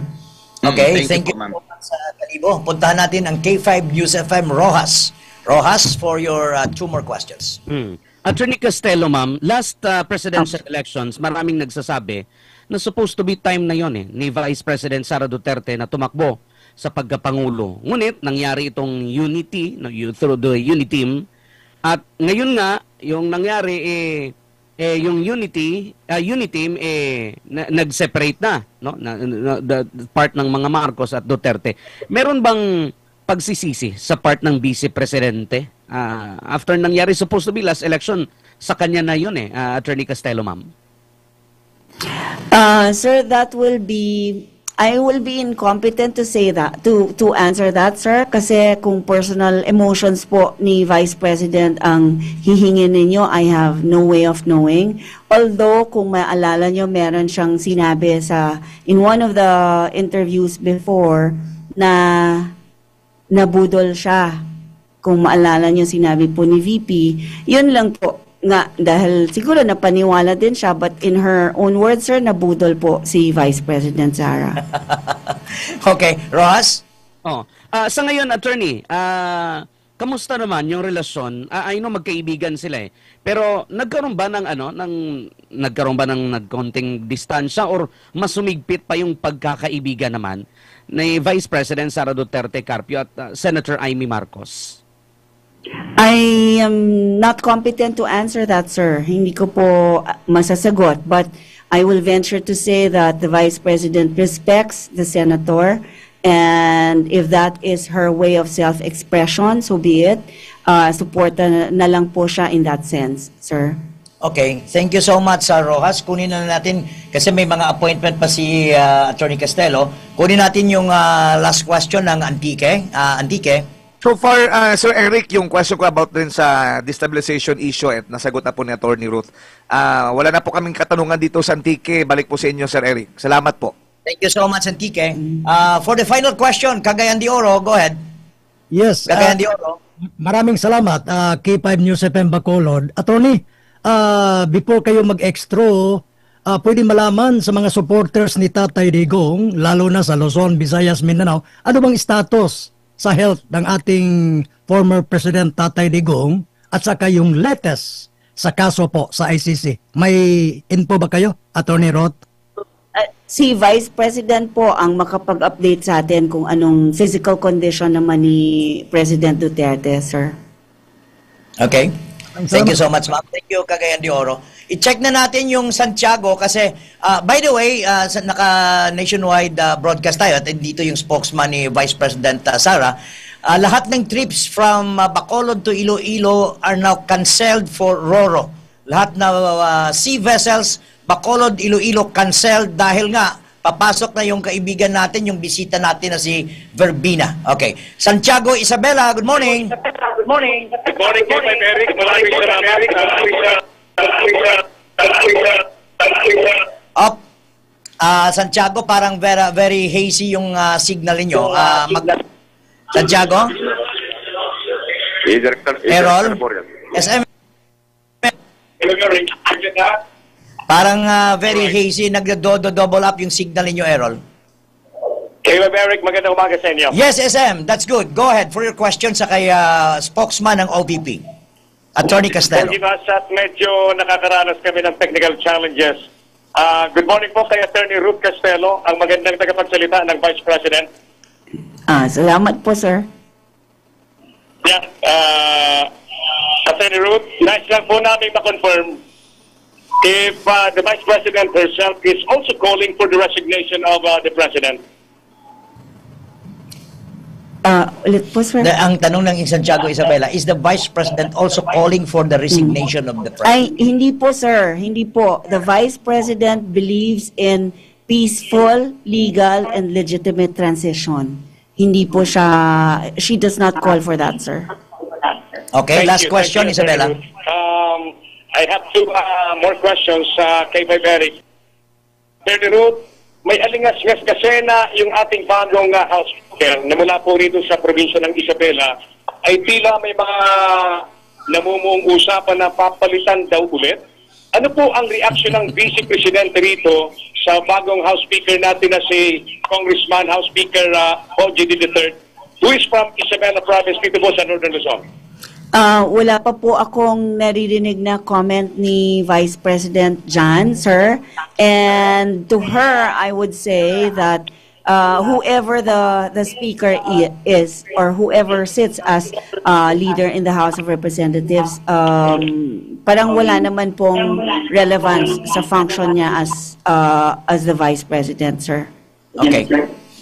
Okay, Mm, thank you thank po, you ma'am. po sa Kalibo. Puntahan natin ang K five News F M Roxas. Roxas, for your, uh, two more questions. Hmm. Attorney Castelo, ma'am, last, uh, presidential elections, maraming nagsasabi na supposed to be time na yon eh, ni Vice President Sara Duterte na tumakbo sa pagkapangulo. Ngunit nangyari itong unity, no, you, through the unity team. At ngayon nga, yung nangyari, eh, eh, yung unity, ah, unity team, eh, na, nag-separate na, no? Na, na, the part ng mga Marcos at Duterte. Meron bang pagsisisi sa part ng Vice Presidente? Ah, after nangyari, supposed to be last election, sa kanya na yun eh, ah, Attorney Castelo, ma'am. Uh, sir, that will be, I will be incompetent to say that, to, to answer that, sir, kasi kung personal emotions po ni Vice President ang hihingin ninyo, I have no way of knowing. Although, kung maalala nyo, meron siyang sinabi sa, in one of the interviews before, na nabudol siya. Kung maalala nyo, sinabi po ni V P, yun lang po nga, dahil siguro napaniwala din siya, but in her own words, sir, nabudol po si Vice President Sara. Okay, Roxas? Oh, ah, sa ngayon, attorney, ah, kamusta naman yung relasyon? Ah, I know magkaibigan sila eh. Pero nagkaroon ba ng ano, ng nagkaroon ba ng nagkonting distansya or mas humigpit pa yung pagkakaibigan naman ni Vice President Sara Duterte Carpio at, ah, Senator Imee Marcos? I am not competent to answer that, sir. Hindi ko po, ah, masasagot, but I will venture to say that the Vice President respects the Senator, and if that is her way of self-expression, so be it. Ah, suporta na, na lang po siya in that sense, sir. Okay, thank you so much, Sir Roxas. Kunin na natin, kasi may mga appointment pa si, ah, Attorney Castelo. Kunin natin yung, ah, last question ng Antique. Ah, Antique? So far, ah, Sir Eric, yung question ko about din sa destabilization issue, eh, nasagot na po ni Attorney Ruth. Ah, wala na po kaming katanungan dito sa Antique. Balik po sa inyo, Sir Eric. Salamat po. Thank you so much, Antique. Ah, for the final question, Cagayan de Oro, go ahead. Yes, Cagayan ah, de Oro. Maraming salamat, ah, K five News F M Bacolod. Attorney, ah, before kayo mag-extra, ah, pwede malaman sa mga supporters ni Tatay Digong, lalo na sa Luzon, Visayas, Mindanao, ano bang status sa health ng ating former President Tatay Digong at saka yung latest sa kaso po sa I C C. May info ba kayo, Attorney Ruth? Uh, si Vice President po ang makapag-update sa atin kung anong physical condition naman ni President Duterte, sir. Okay. Thank you so much, ma'am. Thank you, Cagayan de Oro. I-check na natin yung Santiago kasi, uh, by the way, uh, sa, naka-nationwide uh, broadcast tayo at dito yung spokesman ni Vice President uh, Sara. Uh, lahat ng trips from uh, Bacolod to Iloilo are now canceled for Roro. Lahat na uh, sea vessels, Bacolod, Iloilo, canceled dahil nga papasok na yung kaibigan natin, yung bisita natin na si Verbina. Okay. Santiago Isabela, good morning. Good morning. Good morning, Kay Maverick. Maraming salamat. Up. Ah, Santiago, parang very, very hazy yung ah, signal ninyo. Ah, mag- Santiago? Yes, Director. Yes, Errol? Director Boreal. S M? Parang ah, very hazy, nagdo-double up yung signal ninyo, Errol. Kay Maverick, magandang umaga sa inyo. Yes, S M, that's good. Go ahead for your question sa kay ah, spokesman ng O V P, Attorney Castelo. Pagibas at medyo nakakaranas kami ng technical challenges. Ah, good morning po kay Attorney Ruth Castelo, ang magandang tagapagsalita ng Vice President. Ah, salamat po, sir. Yeah, uh, Attorney Ruth, nais lang po namin ma-confirm if uh, the Vice President herself is also calling for the resignation of uh, the President. Ah, ulit po, sir. The, ang tanong ng Santiago Isabela, is the Vice President also calling for the resignation of the Ay, President? Hindi po, sir. Hindi po. The Vice President believes in peaceful, legal, and legitimate transition. Hindi po siya, she does not call for that, sir. Okay, Thank last you, question, thank you, Isabela. Attorney Ruth. Um, I have two uh, more questions uh, kay Vice President. Attorney Ruth, may alingas-ngas kasi na yung ating bagong uh, House Speaker na mula po rito sa probinsya ng Isabela ay tila may mga namumuong usapan na papalitan daw ulit. Ano po ang reaksyon ng Vice Presidente rito sa bagong House Speaker natin na si Congressman House Speaker uh, Bogie the third, who is from Isabela Province dito po sa Northern Luzon? Ah, wala pa po akong naririnig na comment ni Vice President John, sir. And to her, I would say that uh, whoever the the speaker i- is or whoever sits as uh, leader in the House of Representatives, um, parang wala naman pong relevance sa function niya as uh, as the Vice President, sir. Okay.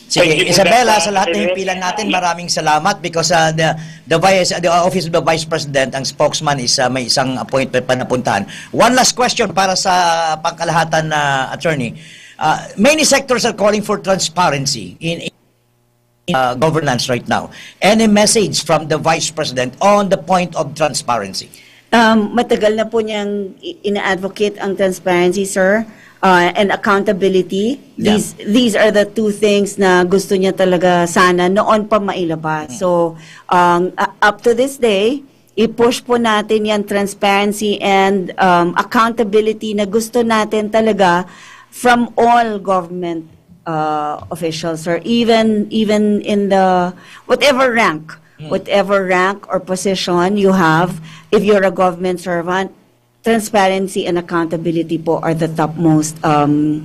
Sige, Thank you, Isabela, Doctor sa lahat ng Arnel. himpilan natin, maraming salamat because uh, the the vice the office of the vice president, ang spokesman is uh, may isang appointment pa napuntahan. One last question para sa pangkalahatan na attorney. Uh, many sectors are calling for transparency in, in uh, governance right now. Any message from the vice president on the point of transparency? Um, matagal na po niyang i- ina-advocate ang transparency, sir, uh, and accountability. Yeah. These these are the two things na gusto niya talaga sana noon pa mailabas. So, um, a- up to this day, i-push po natin yan, transparency and um, accountability na gusto natin talaga from all government uh, officials, sir, even even in the whatever rank, whatever rank or position you have, if you're a government servant, transparency and accountability po are the topmost um,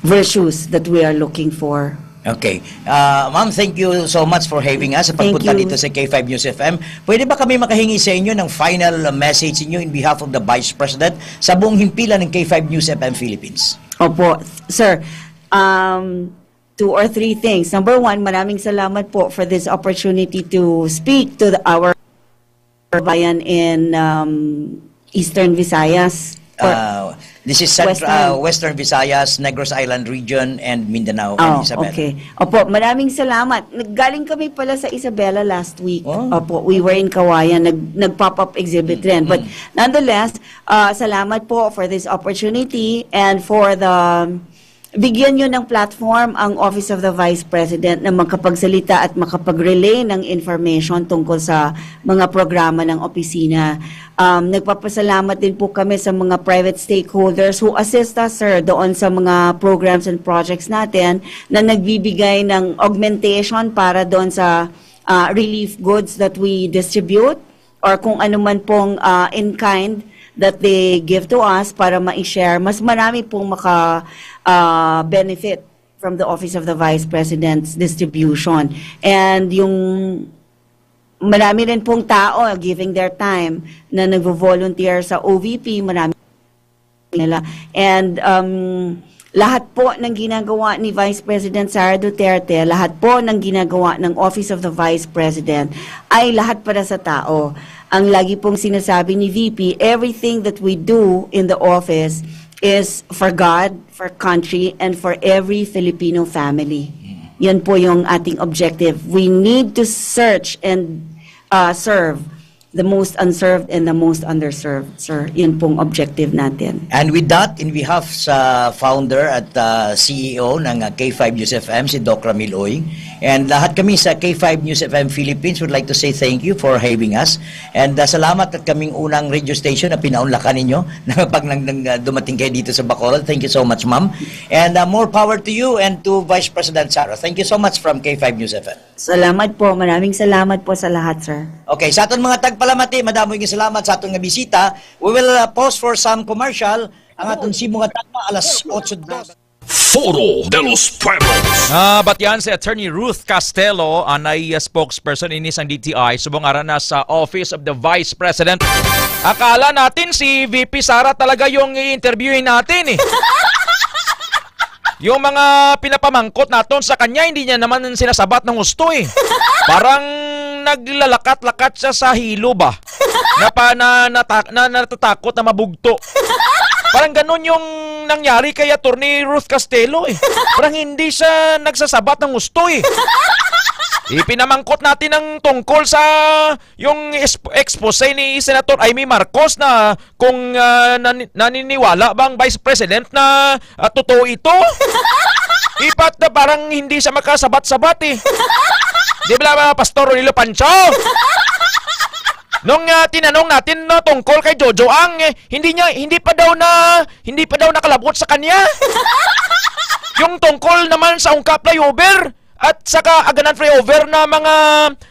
virtues that we are looking for. Okay. Uh, ma'am, thank you so much for having us sa Thank pagpunta you. Dito sa K five News F M. Pwede ba kami makahingi sa inyo ng final uh, message ninyo in behalf of the Vice President sa buong himpilan ng K five News F M Philippines? Opo, sir. Um, two or three things. Number one, maraming salamat po for this opportunity to speak to the, our bayan in um, Eastern Visayas. Uh, this is Central, Western. Uh, Western Visayas, Negros Island Region, and Mindanao, and Oh, Isabela. Okay. Opo, maraming salamat. Naggaling kami pala sa Isabela last week. Oh. Opo, we were in Kawayan. Nag, nag-pop-up exhibit rin. But nonetheless, uh, salamat po for this opportunity and for the bigyan nyo ng platform ang Office of the Vice President na makapagsalita at makapag-relay ng information tungkol sa mga programa ng opisina. Um, nagpapasalamat din po kami sa mga private stakeholders who assist us, sir, doon sa mga programs and projects natin na nagbibigay ng augmentation para doon sa uh, relief goods that we distribute or kung ano man pong uh, in kind that they give to us para ma-share, mas marami pong maka uh, benefit from the Office of the Vice President's distribution. And yung marami rin pong tao giving their time na nagvo-volunteer sa O V P, marami nila. And um, lahat po ng ginagawa ni Vice President Sara Duterte, lahat po ng ginagawa ng Office of the Vice President ay lahat para sa tao. Ang lagi pong sinasabi ni V P, everything that we do in the office is for God, for country, and for every Filipino family. Yan po yung ating objective. We need to search and uh, serve the most unserved and the most underserved, sir. Yun pong objective natin. And with that, in behalf sa founder at uh, C E O ng uh, K five News F M, si Doc Ramil Uy, and lahat kami sa K five News F M Philippines would like to say thank you for having us. And uh, salamat at kaming unang radio station na pinaunlakan ninyo na pag nang, nang, uh, dumating kayo dito sa Bacolod. Thank you so much, ma'am. And uh, more power to you and to Vice President Sara. Thank you so much from K five News F M. Salamat po. Maraming salamat po sa lahat, sir. Okay, sa aton mga tagpalamati, madamo nga salamat sa aton nga bisita. We will uh, pause for some commercial. Ang aton simo nga tagpa alas otso dos. Foro de los Pueblos. Ah, batian si Attorney Ruth Castelo, anay uh, spokesperson ini sang D T I, subong ara na sa Office of the Vice President. Akala natin si V P Sara talaga yung i-interviewin natin eh. Yung mga pinapamangkot naton sa kanya, hindi niya naman sinasabat ng gusto eh. Parang naglalakat-lakat siya sa hilo ba? Na, pa, na, nata- na natatakot na mabugto. Parang ganun yung nangyari kay Attorney Ruth Castelo eh. Parang hindi siya nagsasabat ng gusto eh. Ipinamangkot natin ang tungkol sa yung es- expose ni Senator Imee Marcos na kung ah, nani- naniniwala ba ang Vice President na ah, totoo ito. Ipat na parang hindi siya makasabat-sabat eh. Di ba, Pastor Ronilo Pancho? Nung ah, tinanong natin no, tungkol kay Jojo Ang, eh, hindi niya hindi pa daw na hindi pa daw nakalabot sa kanya. Yung tungkol naman sa Ungka flyover at saka Aganan flyover na mga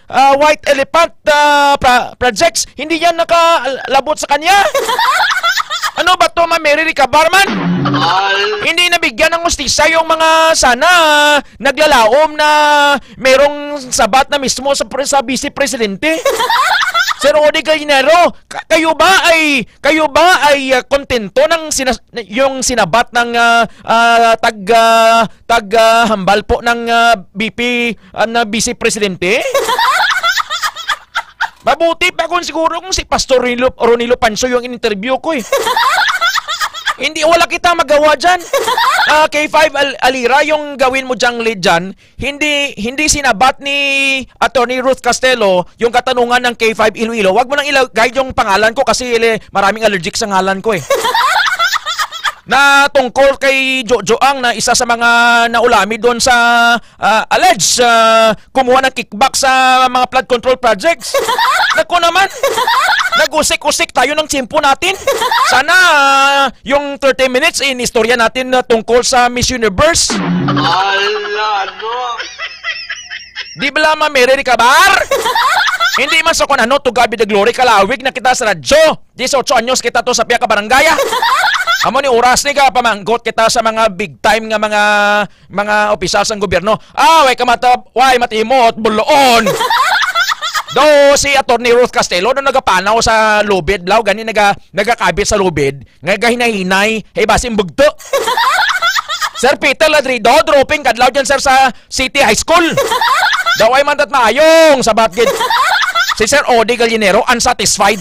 ah, white elephant ah, pra- projects, hindi yan nakalabot sa kanya. Ano ba to, Ma'am Mary Ricabar man? Hindi nabigyan ng hustisya yung mga sana ah, naglalaom na merong sabat na mismo sa, pre- sa vice presidente. Sir Odi Gallinero, ka- kayo ba ay kayo ba ay ah, kontento ng sinas- yung sinabat ng ah, ah, tag ah, tag ah, hambal po ng ah, V P ah, na vice presidente? Mabuti pa kung siguro kung si Pastor Ronilo, Ronilo Panso yung in-interview ko eh. Hindi, wala kita magawa dyan. Ah, K five Al- Alira, yung gawin mo dyang lead dyan, hindi, hindi sinabat ni Attorney Ruth Castelo yung katanungan ng K five Iloilo. Wag mo nang ilagay yung pangalan ko kasi eh, maraming allergic sa ngalan ko eh. Na tungkol kay Jojo Ang na isa sa mga naulami doon sa ah, alleged ah, kumuha ng kickback sa mga flood control projects. Naku naman, nag-usik-usik tayo ng tiyempo natin. Sana ah, yung thirty minutes in istorya natin na tungkol sa Miss Universe. Ala, ano? Di ba lamang Mary Ricabar? Hindi man sa kung ano, to God be the glory, kalawig na kita sa radyo. Dieciocho anyos kita to sa piyaka barangaya. Amo ni oras ni ka pamanggot kita sa mga big time nga mga mga opisyal sang gobyerno. Ah, way ka mata, way matimot, buloon. Do si Attorney Ruth Castelo no nagapanaw sa lubid, blaw gani naga nagakabit sa lubid, nga gahinay-hinay, hey basin bugto. Sir Peter Ladrido, dropping kadlaw dyan sir sa City High School. Daw ay man tat maayong sabat gid. Si Sir Odi Gallinero unsatisfied.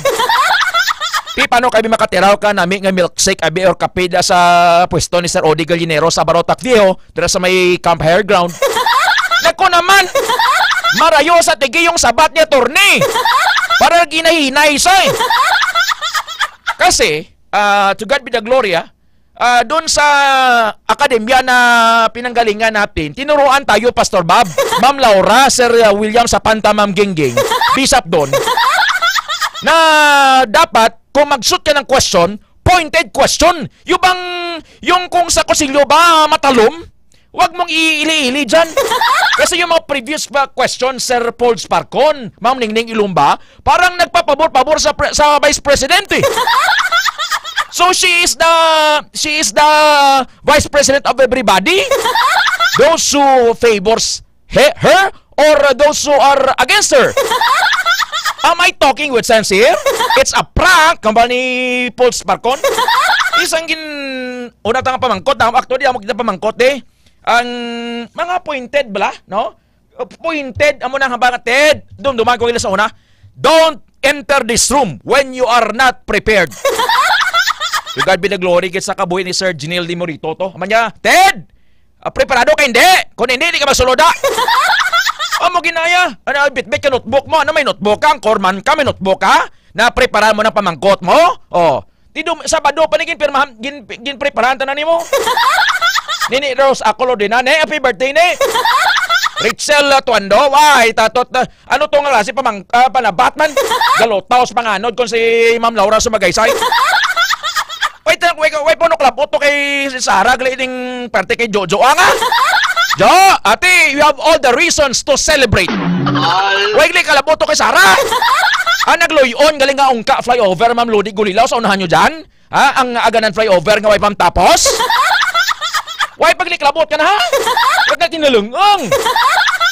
Pi, paano kami makatiraw ka nami nga milkshake abi or kape da sa pwesto ni Sir Odi Gallinero sa Barotac Viejo, dira sa may Camp Higher Ground? Nako naman! Marayo sa tigi yung sabat ni attorney. Para ginahinay siya eh. Kasi, ah, to God be the glory, ah, ah, doon sa akademya na pinanggalingan natin, tinuruan tayo, Pastor Bob, Ma'am Laura, Sir ah, William Sapanta, Ma'am Gingging, Bishop Don, na dapat kung mag-shoot ka ng question, pointed question. Yung bang, yung kung sa kusilyo ba matalom, Wag mong iili-ili dyan. Kasi yung mga previous pa question, Sir Paul Sparkon, Ma'am Ningning Ilumba, parang nagpapabor-pabor sa pre-, sa Vice President eh. So she is the, she is the Vice President of everybody. Those who favors he, her or those who are against her. Am I talking with sense here? It's a prank, kamba ni Paul Sparkon. Isang gin-, una ta nga pamangkot, ah, actually, amo kita pamangkot eh. Ang mga appointed bala, no? Appointed, amo na ang hambal nga, Ted, dumduman ko ila sa una. Don't enter this room when you are not prepared. To God be the glory, gid sa kabuhi ni Sir Janelle Dimorito to. Amo niya, Ted! Ah, preparado ka, hindi? Kung hindi, di ka masulod, ah. Amo ginaya. Ano, bitbit ka notebook mo. Ano, may notebook ka? Ang corpsman ka, may notebook ka? Na preparahan mo ng pamangkot mo? Oh. Di dum-, Sabado pa ni ginpirmahan, gin-, ginpreparahan tanan nimo. Nini Rose, ako lo din na, ne? Happy birthday, ne? Rachel, uh, Tuando, why? Tatot, uh, ano to nga klase pamang-, ah, panabat man? Galutaw sa panganod kung si Ma'am Laura Sumagaysay. Wait, wait, wait, wait, puno klabot to kay si Sarah, gali ding parte kay Jojo, ah, nga? Jo, ate, you have all the reasons to celebrate. Wait, gali kalabot to kay Sarah. Ah, nagluyon, galing nga ungka flyover, Ma'am Ludi Gulilaw, sa unahan nyo dyan? Ha? Ang aganan flyover nga way pang tapos? Way pagliklabot ka na, ha? Wag na tinulungang.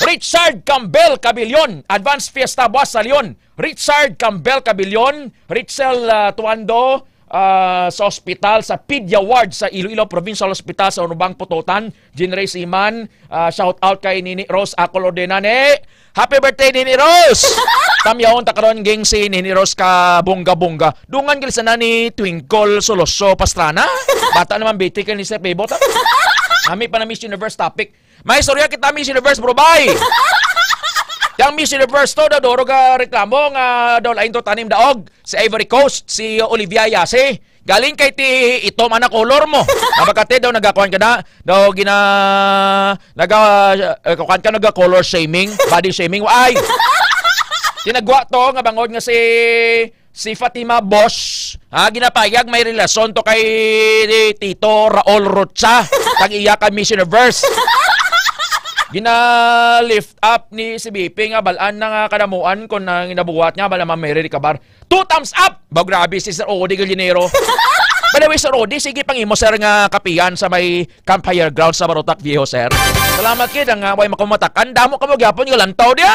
Richard Campbell Cabilion, advance fiesta buwas sa Leon. Richard Campbell Cabilion, Richel, ah, Tuando, ah, sa ospital, sa Pedia Ward sa Iloilo Provincial Hospital sa Urubang Pututan. Jean Ray Siman, ah, shout out kay Nini Rose Acolor Denane. Happy birthday, Nini Rose! Tamyaon ta karon, ging, si Nini Rose ka bongga-bongga. Dungan gali sana ni Twinkle Soloso Pastrana. Bata naman, bete kay ni Sir Pebot, ha? Nami pa na Miss Universe topic. May istorya kita, Miss Universe, bro, bay. Yang Miss Universe to, daw duro ga reklamo nga daw lain to tanim daog. Si Ivory Coast, si Olivia Ayase. Galing kay ti ito man na color mo. Mabakate daw nagakuan ka na. Daw gina-, naga-, eh, kuan ka, naga-color shaming, body shaming. Ay! Tinagwa to nga bangod nga si, si Fatima Bosch, ha, ginapayag may relasyon to kay Tito Raul Rocha, kag iya ka Miss Universe. Gina-lift up ni si B P nga balaan na nga kanamuan kon ang ginabuhat niya, bala Ma'am Mary Ricabar. Two thumbs up! Ba, grabe si Sir Odi Gallinero. By the way, Sir Odi, sige pang imo, sir, nga kapihan sa may campfire ground sa Barotac Viejo, sir. Salamat kid ang, ah, way makumatakan. Damo ka mo gyapon nga lantaw diya.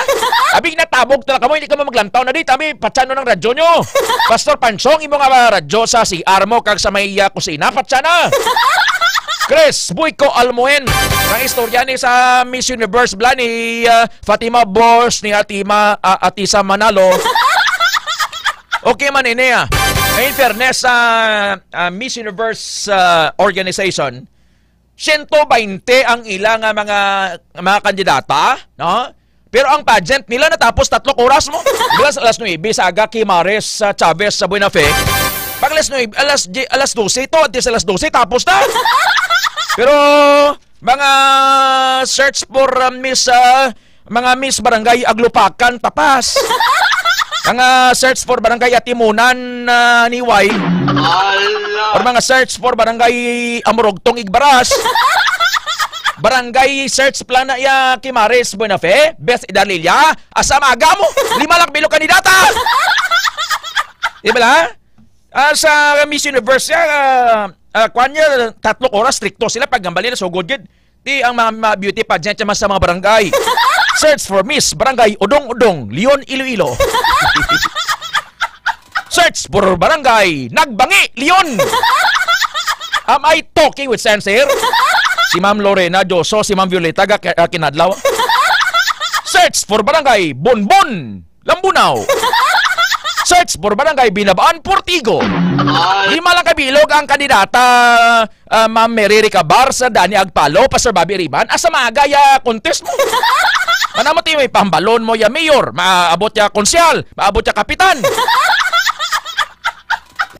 Abing natabog talaga mo, hindi ka mo maglantaw na di. Tabi, patsano ng radyo nyo. Pastor Pansong, imo nga radyo sa C R mo, kag sa may, ah, kusina, patsana. Chris Buiko Almoen, ang istorya ni sa Miss Universe bla ni, ah, Fatima Bosch, ni Atima, ah, Atisa Manalo. Okay man ini, ah. In fairness sa, ah, Miss Universe, ah, organization, siyento baynte ang ila nga mga, mga kandidata, no? Pero ang pageant nila natapos tatlong oras mo. Di ba, sa alas nuebe sa aga, kay Maris, ah, Chavez sa Buena Fe. Pag alas nuebe, alas diyes, alas dose to, at least alas dose, tapos na. Pero mga search for, ah, Miss, ah, mga Miss Barangay Aglupakan, tapas. Mga search for Barangay Atimunan, ah, Niway. Or mga search for Barangay Amurugtong, Igbaras. Barangay search plan na iya, Kimaris Buenafe, Beth Idalilia, asa maaga mo? Lima lang bilo kandidata. Di ba la? Ah, sa Miss Universe, ah, ah, kwan niya, tatlong oras, stricto sila, pag gambali na sugod gid. Di ang mga, mga beauty pageant naman sa mga barangay. Search for Miss Barangay Udong-Udong, Leon, Iloilo. Search for Barangay Nagbangi, Leon. Am I talking with sense here? Si Ma'am Lorena Dioso, si Ma'am Violeta ga-, ah, Kinadlaw. Search for Barangay Bonbon, Lambunao. Search for Barangay Binabaan, Portigo. Lima lang ka bilog ang kandidata, ah, Ma'am Mary Ricabar, Sir Danny Agpalo, Pastor Bobby Riban, asa maaga ya contest mo? Ano mo ti may pambalon mo ya mayor, maabot ya konsyal, maabot ya kapitan.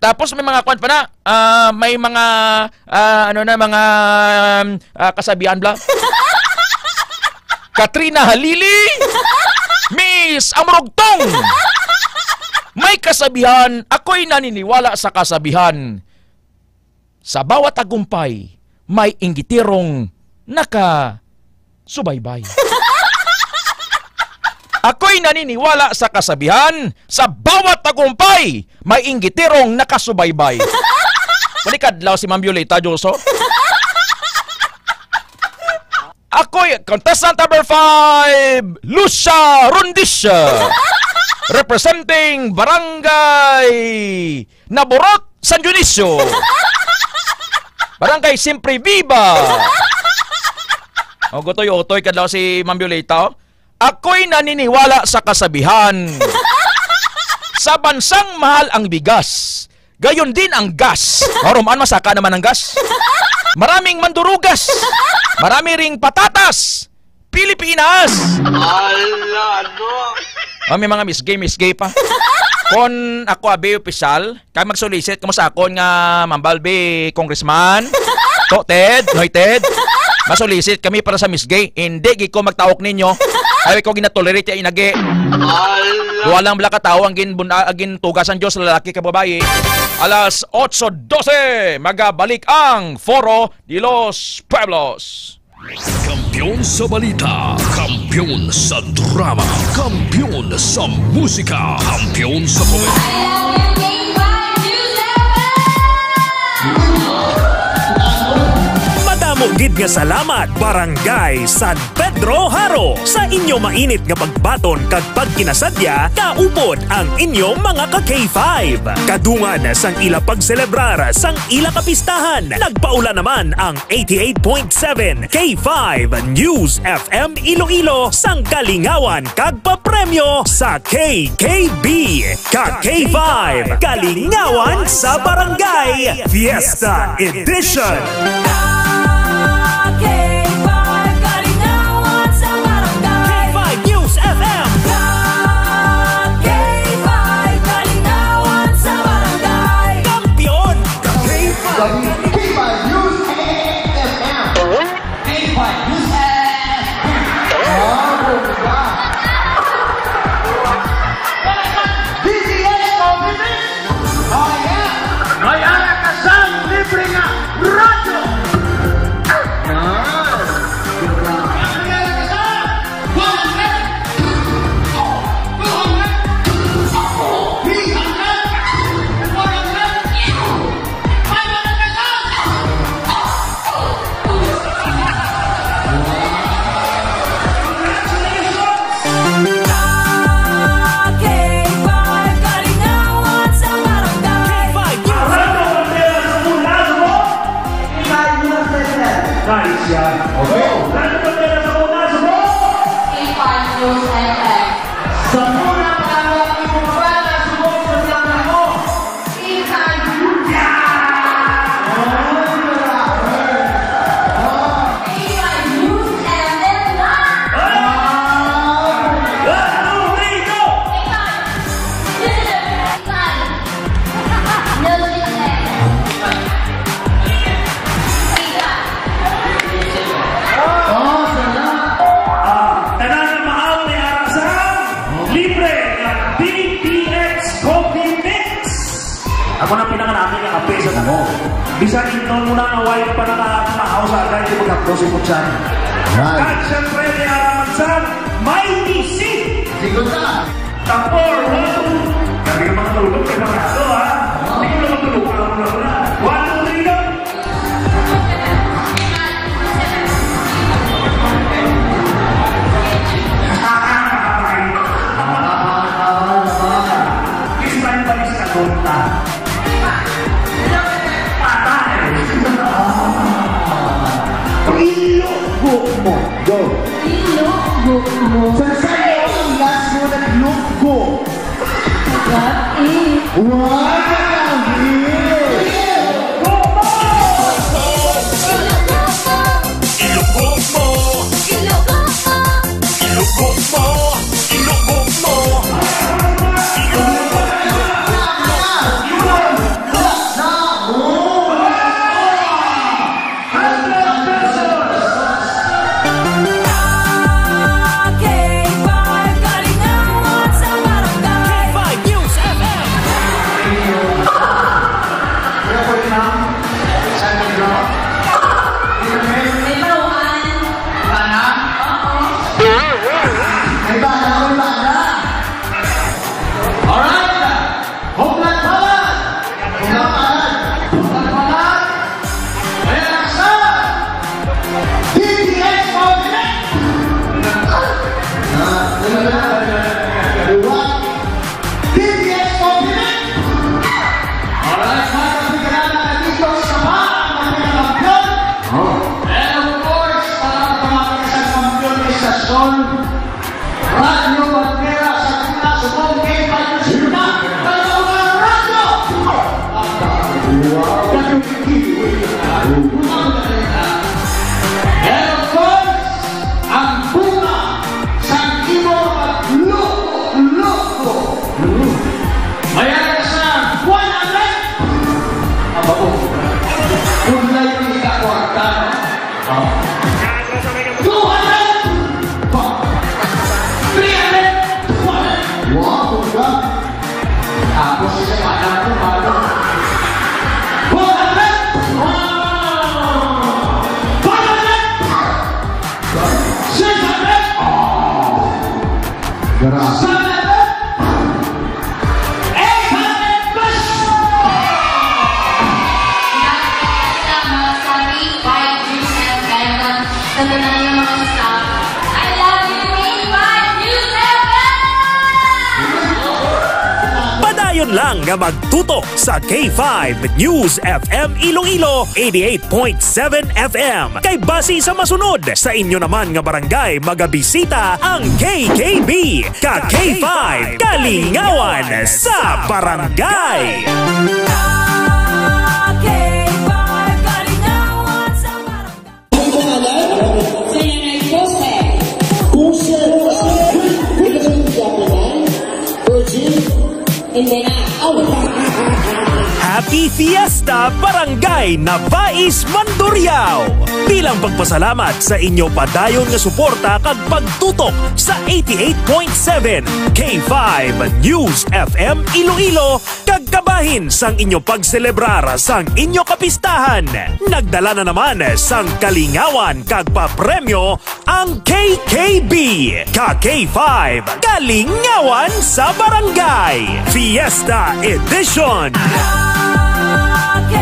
Tapos may mga kwan pa na, ah, may mga, ah, ano na, mga, um, ah, kasabihan bla. Katrina Halili, Miss Amurugtong. May kasabihan, ako'y naniniwala sa kasabihan. Sa bawat tagumpay, may inggitirong nakasubaybay. Ako'y naniniwala sa kasabihan, sa bawat tagumpay, may inggitirong nakasubaybay. Balik adlaw si Ma'am Violeta Dioso. Ako'y contestant number five, Lucia Rondicia, representing Barangay Naborot, San Dionisio. Barangay Siempre Viva. O, gutoy-utoy kadlaw si Ma'am Violeta, oh. Ako'y naniniwala sa kasabihan. Sa bansang mahal ang bigas, gayon din ang gas. Maruman, masaka naman ang gas. Maraming mandurugas. Marami ring patatas. Pilipinas! Ala, ano? Oh, may mga misgay, misgay pa. Kon ako abi opisyal, kay magsulisit kamo sa akon nga Ma'am Balbi, Congressman. To, Ted, Noy Ted. Masulisit kami para sa misgay. Hindi gid ko magtaok ninyo. Ay ko ginatolerate ya inagi. Ala. Duha lang bala ka tawo ang ginbun-, ah, gintuga sang Dios, lalaki kag babayi. Alas otso dose, magabalik ang Foro de los Pueblos. Kampiyon sa balita, kampiyon sa drama, kampiyon sa musika, kampiyon sa komedya. Madamo gid nga salamat, Barangay San Pedro Jaro, sa inyo mainit nga pagbaton kag pagkinasadya, kaupod ang inyo mga ka K five. Kadungan sang ila pagselebrar sang ila kapistahan, nagpaula naman ang eighty-eight point seven K five News F M Iloilo sang kalingawan kag papremyo sa K K B. Ka K five, Kalingawan sa Barangay, Fiesta Edition. Ka K five, Kalingawan sa Barangay. K five News F M. Ka K five, Kalingawan sa Barangay. Kampiyon. Ka K five. K five News F M. K five News F M. Oh, bongga. D T H Coffee Mix. Oh, yeah. May ara ka sang libre nga radyo. Yan. May ara ka sang one hundred, two hundred, three hundred, four hundred, five hundred pesos. K five, Kalingawan sa Barangay. K five News. Nice yan. Okay. K five News F M. Sa muna, para ang mga bata, subok sa plano mo. Ah, tanan nga maaw may ara sa libre nga D T X Coffee Mix. Ako na pinakanami nga kape sa damo. Bisan intol mo na nga wine pa nakakamahaw sa agay, di maghapdos si Putsan. Right. Kag syempre, may ara man sa may D C. Sigot na. Tapor, one, two. Kami ang mga tulog, kay mga aso, ha? Hindi ko naman tulog, alam mo na. One, two, three, go! Kiss my face na tonta. Patay! Ilugo mo. Go. Ilugo mo. Sa sayo ang last mo naglugo. What? Wow! Radyo Bandera sa Gitna, subong kay Patricia. Kayo mga radyo! Wow! And of course, ang bunga sang imo pagluko-luko. Mayara sa one hundred. Aba, oh. Kung layo ni ka kwarta, no? Oh. Two hundred. Three hundred. Wow, sobra. Tapos, isa pa lang, ano? Four hundred. Wow. Five hundred. Six hundred. Oh. Grabe. Seven hundred. Eight hundred pesos! Lahat na mga sabi, five years and seven. Sa tanan nga mga staff, I love you, K five News F M! Padayon lang nga magtutok sa K five News F M Iloilo, eighty-eight point seven F M. Kay basi sa masunod, sa inyo naman nga barangay magabisita ang K K B. Ka K five, kalingawan sa barangay. K five, kalingawan sa barangay. Ang pangalan? Sa Yanay Jose. Jose. Virgin. Hindi na. Oh. Happy Fiesta, Barangay Navais, Mandurriao! Bilang pagpasalamat sa inyo padayon nga suporta kag pagtutok sa eighty-eight point seven K five News F M Iloilo, kag kabahin sang inyo pagselebrar sang inyo kapistahan, nagdala na naman sang kalingawan kag papremyo ang K K B, Ka K five, Kalingawan sa Barangay, Fiesta Edition. Ka K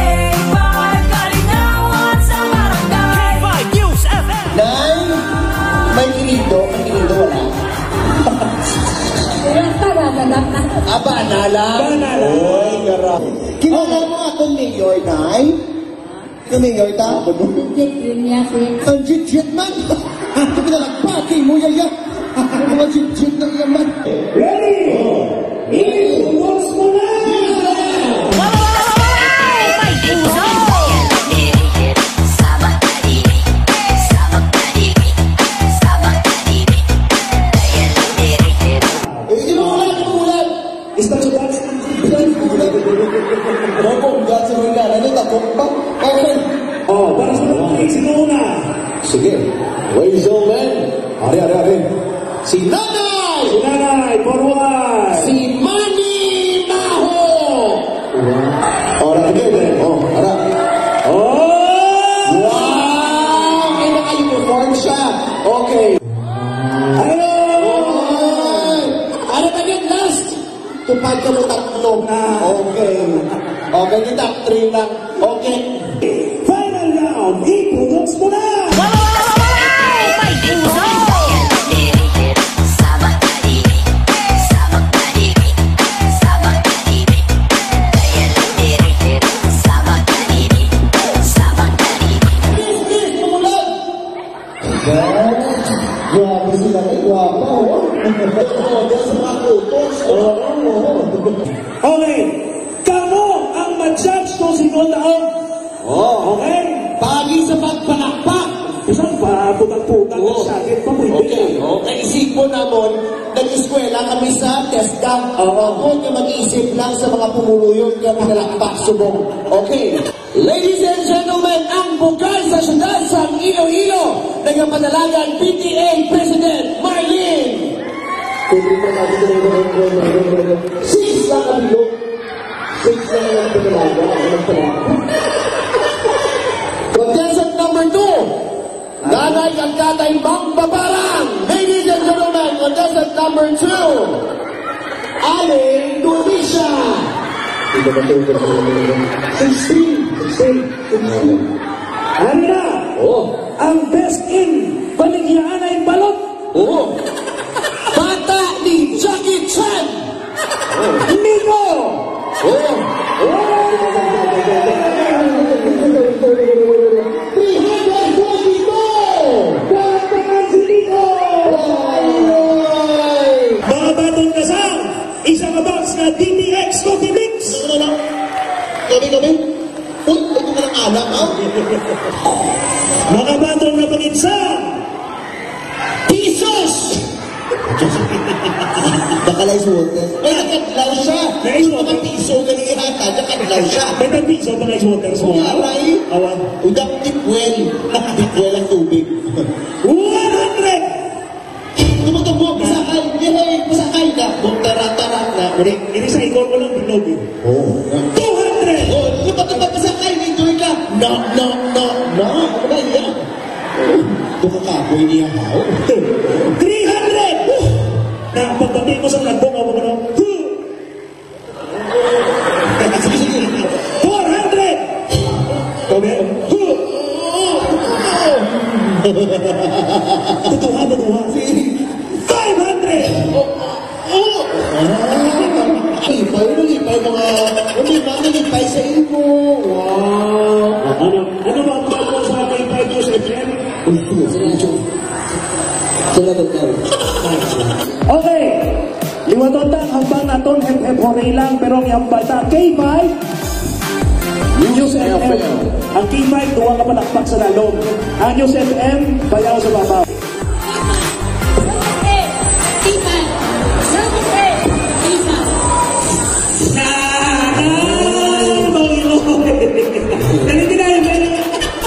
five, Kalingawan sa Barangay. K five News F M. Nay, may kinindo, may kinindo, wala? Wala pa, wala na. Aba, na lang. Ba, na lang. Oy, gara-, kilala mo akong mayor, Nay? Kami nga ita. Legit yun niya, sir. Ang legit man. Ito pinalagbati mo, yaya. Ang legit na iya man. Ready? Iwas mo na! Eh, di mo wala, di mo wala. Isang sugat. Ano po, ang gatsa mo yung nanay, takot pa? Okay. Oh, para sa mga kids, sino una? Sige. Ladies and gentlemen. Ari, ari, ari. Si Nanay! Si Nanay, forward! Si Manny Maho! Wow. Oh, ara, okay, okay. Oh, ara. Oh! Wow! Kaya naka-uniform siya. Okay. Hello! Oy! Ano pa yun? Last! Tupad ka mo tatlo. Ah. Okay. Okay, di top three lang. Okay. Final round, ipudok mo na! Grabe sila, eh, gwapa, oh. Oh, diyan sa mga kutos, oh. Oo, oo. Okay. Kamo ang ma-judge kung sino daog. Oh. Okay? Pagi sa pagpalakpak. Isang pa, putang-putang, oh, sa akin pa, pwede. Okay, okay. Isipon namon, nag-eskwela kami sa TESDA. Oo. Ako nga mag-iisip lang sa mga pumuluyon nga pinalakpak subong. Okay. Ladies and gentlemen, ang bugal sa siyudad sang Iloilo, nagapadalagan P T A President Marlene. Six lang ang bilog. Six lang ang padalagan. Contestant number two. Nanay kag Tatay Mangbabarang. Ladies and gentlemen, contestant number two, Aling Tunisia. Sixteen, sixteen, sixteen. Ano na? Oh. Ang best in Baligyaanay Balot. Oh. Bata ni Jackie Chan. Miko! Oh! Three hundred forty-two! Palakpakan si Miko! Makabaton na pagid sa pisos! Baka na ice water. Ay, nakadlaw siya. Kung makapiso, gali ihata, nakadlaw siya. May tagpiso pa na ice water sa mga. Wala, eh. Awan. Udak tipwel. Tipwel ang tubig. One hundred! Tumo-tumo, pasakay. Yay, pasakay na. Kung tara-tara na. Iri, iri sa ikon ko lang, bilog, eh. Oh. Two hundred! Oh, tumo-tumo, pasakay. Enjoy ka. No, no, no, no. Ano ba yan? Oh, baka kapoy niya, ha? Three hundred! Na, pagbati mo sa nagdong, ako, ano? Huh! Four hundred! Kami? Tutuha, tutuha. Five hundred! Lipay, lipay, mga, lipay, mga lipay sa imo. Wow. Ano, ano ba ang mga sa K five News F M? Salamat, Carl. Okay. Liwaton ta ang hambang naton, hep, hep, hooray lang, pero ang hambal ta, K five, News F M. Ang K five, duha ka palakpak sa lalom. Ang News F M, bayaw sa babaw. Dali, dali, dali.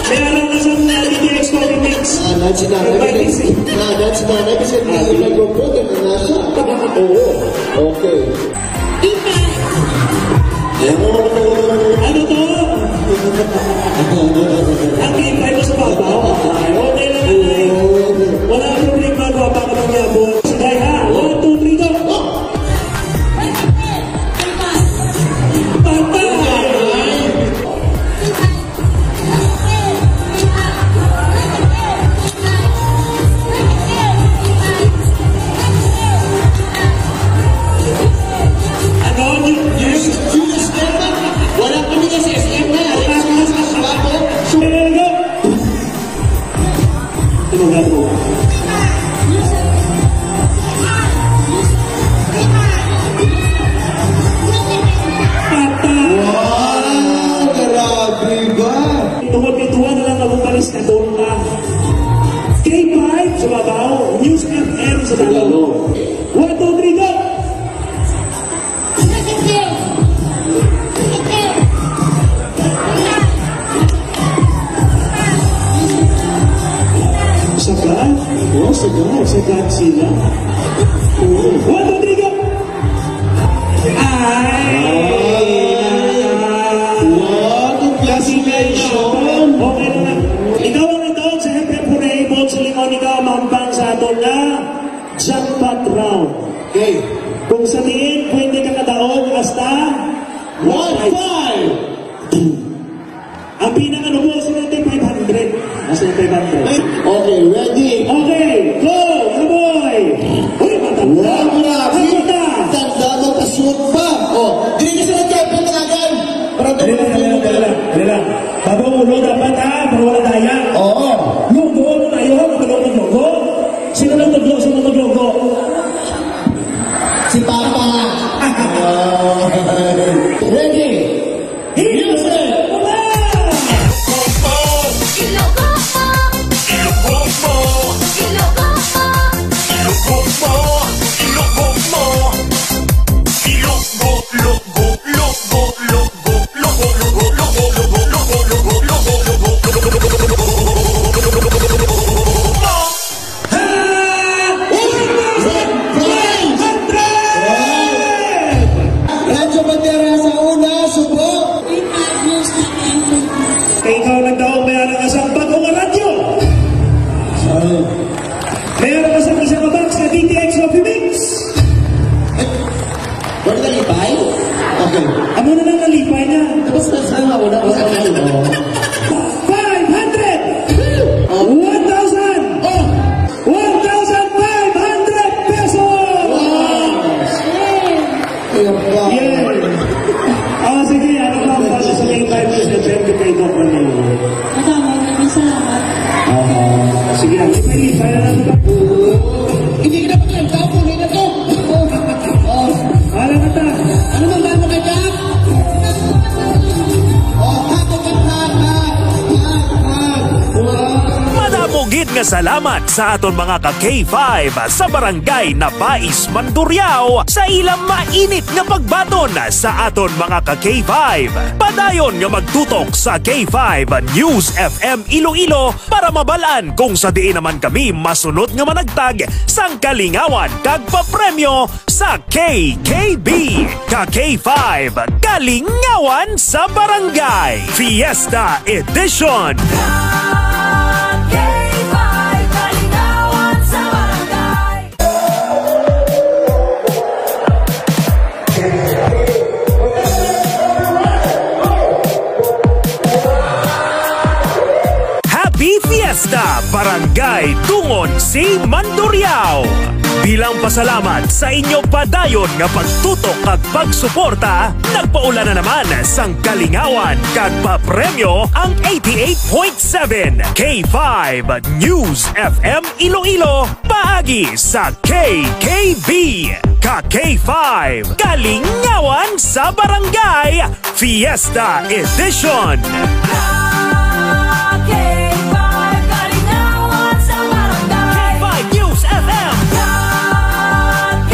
May alam na sa mga D T X Coffee Mix. Ah, that's not everything. Ah, that's not everything. Ah, di mag-report ang nasa. Oo. Okay. Ano to? Ang K five mo sa babaw. Ay, okay lang yan, ay. Wala ang problema, gwapa ka lang yapon. Sige, ha? One, two, three, go! Patay! Ano? Yung, yung, yung S M na? Wala kami sa S M na. Wala kami sa S M na. Sumagot. Ito nga po. Patay! Wow! Grabe ba? Tungod kay duha na lang ang vocalist na doon na. K five sa babaw, News F M sa talo. One, two, three, go! Sagad? Oh, sagad. Sagad sila. Oo. One, two, three, go! Ay! Wow, congratulations! Okay na. Ikaw ang nagdaog sa Hep Hep Hooray, buot silingon, ikaw ang mahambal sa aton nga jackpot round. Okay. Kung sa diin, pwede ka kadaog hasta one five. Ang pinakanubo, sunod kay five hundred. Mas may five hundred. Okay, ready? Okay, go! Ano, boy? Uy, matanda! Wow, grabe! Matanda! Tanda mo, pasuot pa! Oh, dili ka sa nagkapit na agad! Para Dali lang, dali lang, dali lang, dali lang. Bago ang ulo, dapat, ha? Para wala daya. Oo. Lugo, ano tayo? Ano ba lugo? Sino nagtudlo? Sino naglugo? Si Papa. Ready? Music! Radyo Bandera sa una, subo. Kay ikaw nagdaog, may ara ka sa bago nga radyo. May ara ka sa isa ka box nga D T X Coffee Mix. Wala nalipay? Okay. Amo na lang nalipay na. Tapos na sa mga una, wala ka. Five hundred! Oh. One thousand! Oh! One thousand five hundred pesos! Wow! Kaya ba? Yay! Ah, sige, ano pa ang para sa may five years na twenty kay Doc Romeo? Madamo, maraming salamat. Ah, sige, lipay-lipay na lang. Hindi ka na maglantaw, kunin na to. Oh, oh. Wala na ta. Ano bang gano'n ka, Jack? Oh, hako ka, ha, ha, ha, ha. Nga salamat sa aton mga ka K five sa Barangay Nabais, Mandurriao, sa ilang mainit nga pagbaton sa aton mga ka K five. Padayon nga magtutok sa K five News F M Iloilo para mabalaan kung sa diin naman kami masunod nga managtag sang kalingawan kag papremyo sa K K B, ka K five, Kalingawan sa Barangay, Fiesta Edition. Ka K five, Kalingawan sa Barangay. Happy Fiesta, Barangay Dungon C, Mandurriao! Bilang pasalamat sa inyo padayon nga pagtutok kag pagsuporta, nagpaula na naman sang kalingawan kag papremyo ang eighty-eight point seven K five News F M Iloilo paagi sa K K B. Ka K five, Kalingawan sa Barangay, Fiesta Edition. Ka K five, Kalingawan sa Barangay. K five News F M. Ka K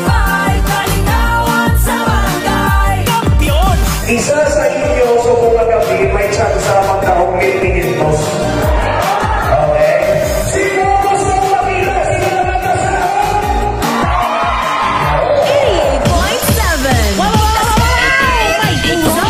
five, Kalingawan sa Barangay. Kampiyon. Isa sa inyo subong nga gabi, may tsansa magdaog mil quinientos. Okay? Sino gusto makita sila nagkasama? Eighty-eight point seven. Wow, wow, wow, wow, wow, wow. May puso.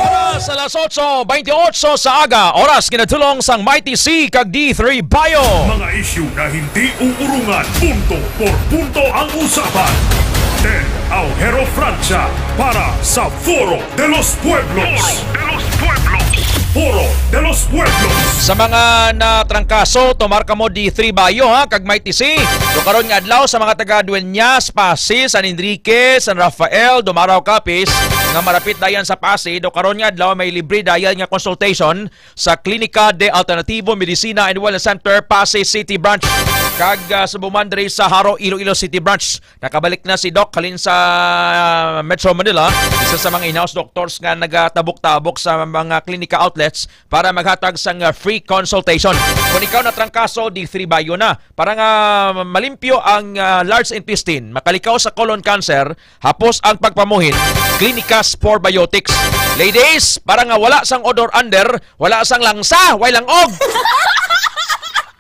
Oras, alas otso baynte otso sa aga, oras kinatulong sang Mighty C kag D three Bio. Mga isyu na hindi uurungan, punto por punto ang usapan. Ted Aujero Francia para sa Foro de los Pueblos. Foro de los Pueblos. Foro de los Pueblos. Sa mga natrangkaso, tumar kamo D three Bio, ha, kag Mighty C. Do karon nga adlaw sa mga taga Dueñas, Passi, San Enrique, San Rafael, Dumarao, Capiz, nga marapit dayan sa Passi, do karon nga adlaw may libre dayan nga consultation sa Klinika de Alternativo Medicina and Wellness Center, Passi City Branch, kag, ah, subong man diri sa Jaro, Iloilo City Branch. Nakabalik na si Doc halin sa, ah, Metro Manila, isa sa mga in-house doctors nga nagatabok-tabok sa mga klinika outlets para maghatag sang, ah, free consultation. Kung ikaw natrangkaso, D three Bio na. Para nga malimpyo ang, ah, large intestine, makalikaw sa colon cancer, hapos ang pagpamuhin, Clinicas Probiotics. Ladies, para nga wala sang odor under, wala sang langsa, way lang-og.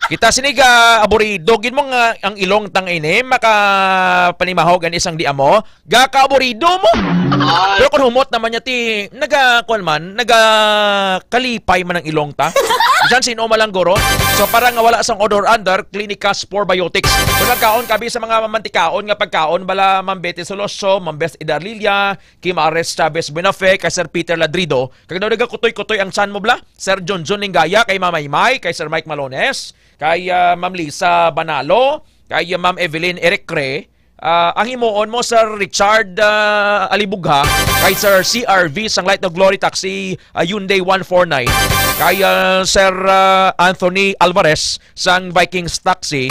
Kita sinig, ah, aburido gid mo nga ang ilong tang ini makapanimahog ani sang di amo, gakaaburido mo. Ay. Pero kung humot naman niya ti naga kuan man, naga kalipay man ang ilong ta. Bisan sino man lang guro. So para nga wala sang odor under, Clinicas Probiotics. Kung nagkaon kabi sa mga mantikaon nga pagkaon bala Ma'am Betty Soloso, Ma'am Beth Idarlilia, Kim Ares Chavez Buenafe, kay Sir Peter Ladrido, kag daw nagakutoy-kutoy ang tiyan mo bla? Sir John John Lingaya, kay Ma'am Maymay, kay Sir Mike Malones, kay, ah, Ma'am Lisa Banalo, kay, ah, Ma'am Evelyn Ericre, ah, ang himuon mo, Sir Richard, ah, Alibugha, kay Sir C R V sang Light of Glory Taxi, ah, Hyundai one four nine, kay, ah, Sir, ah, Anthony Alvarez sang Vikings Taxi,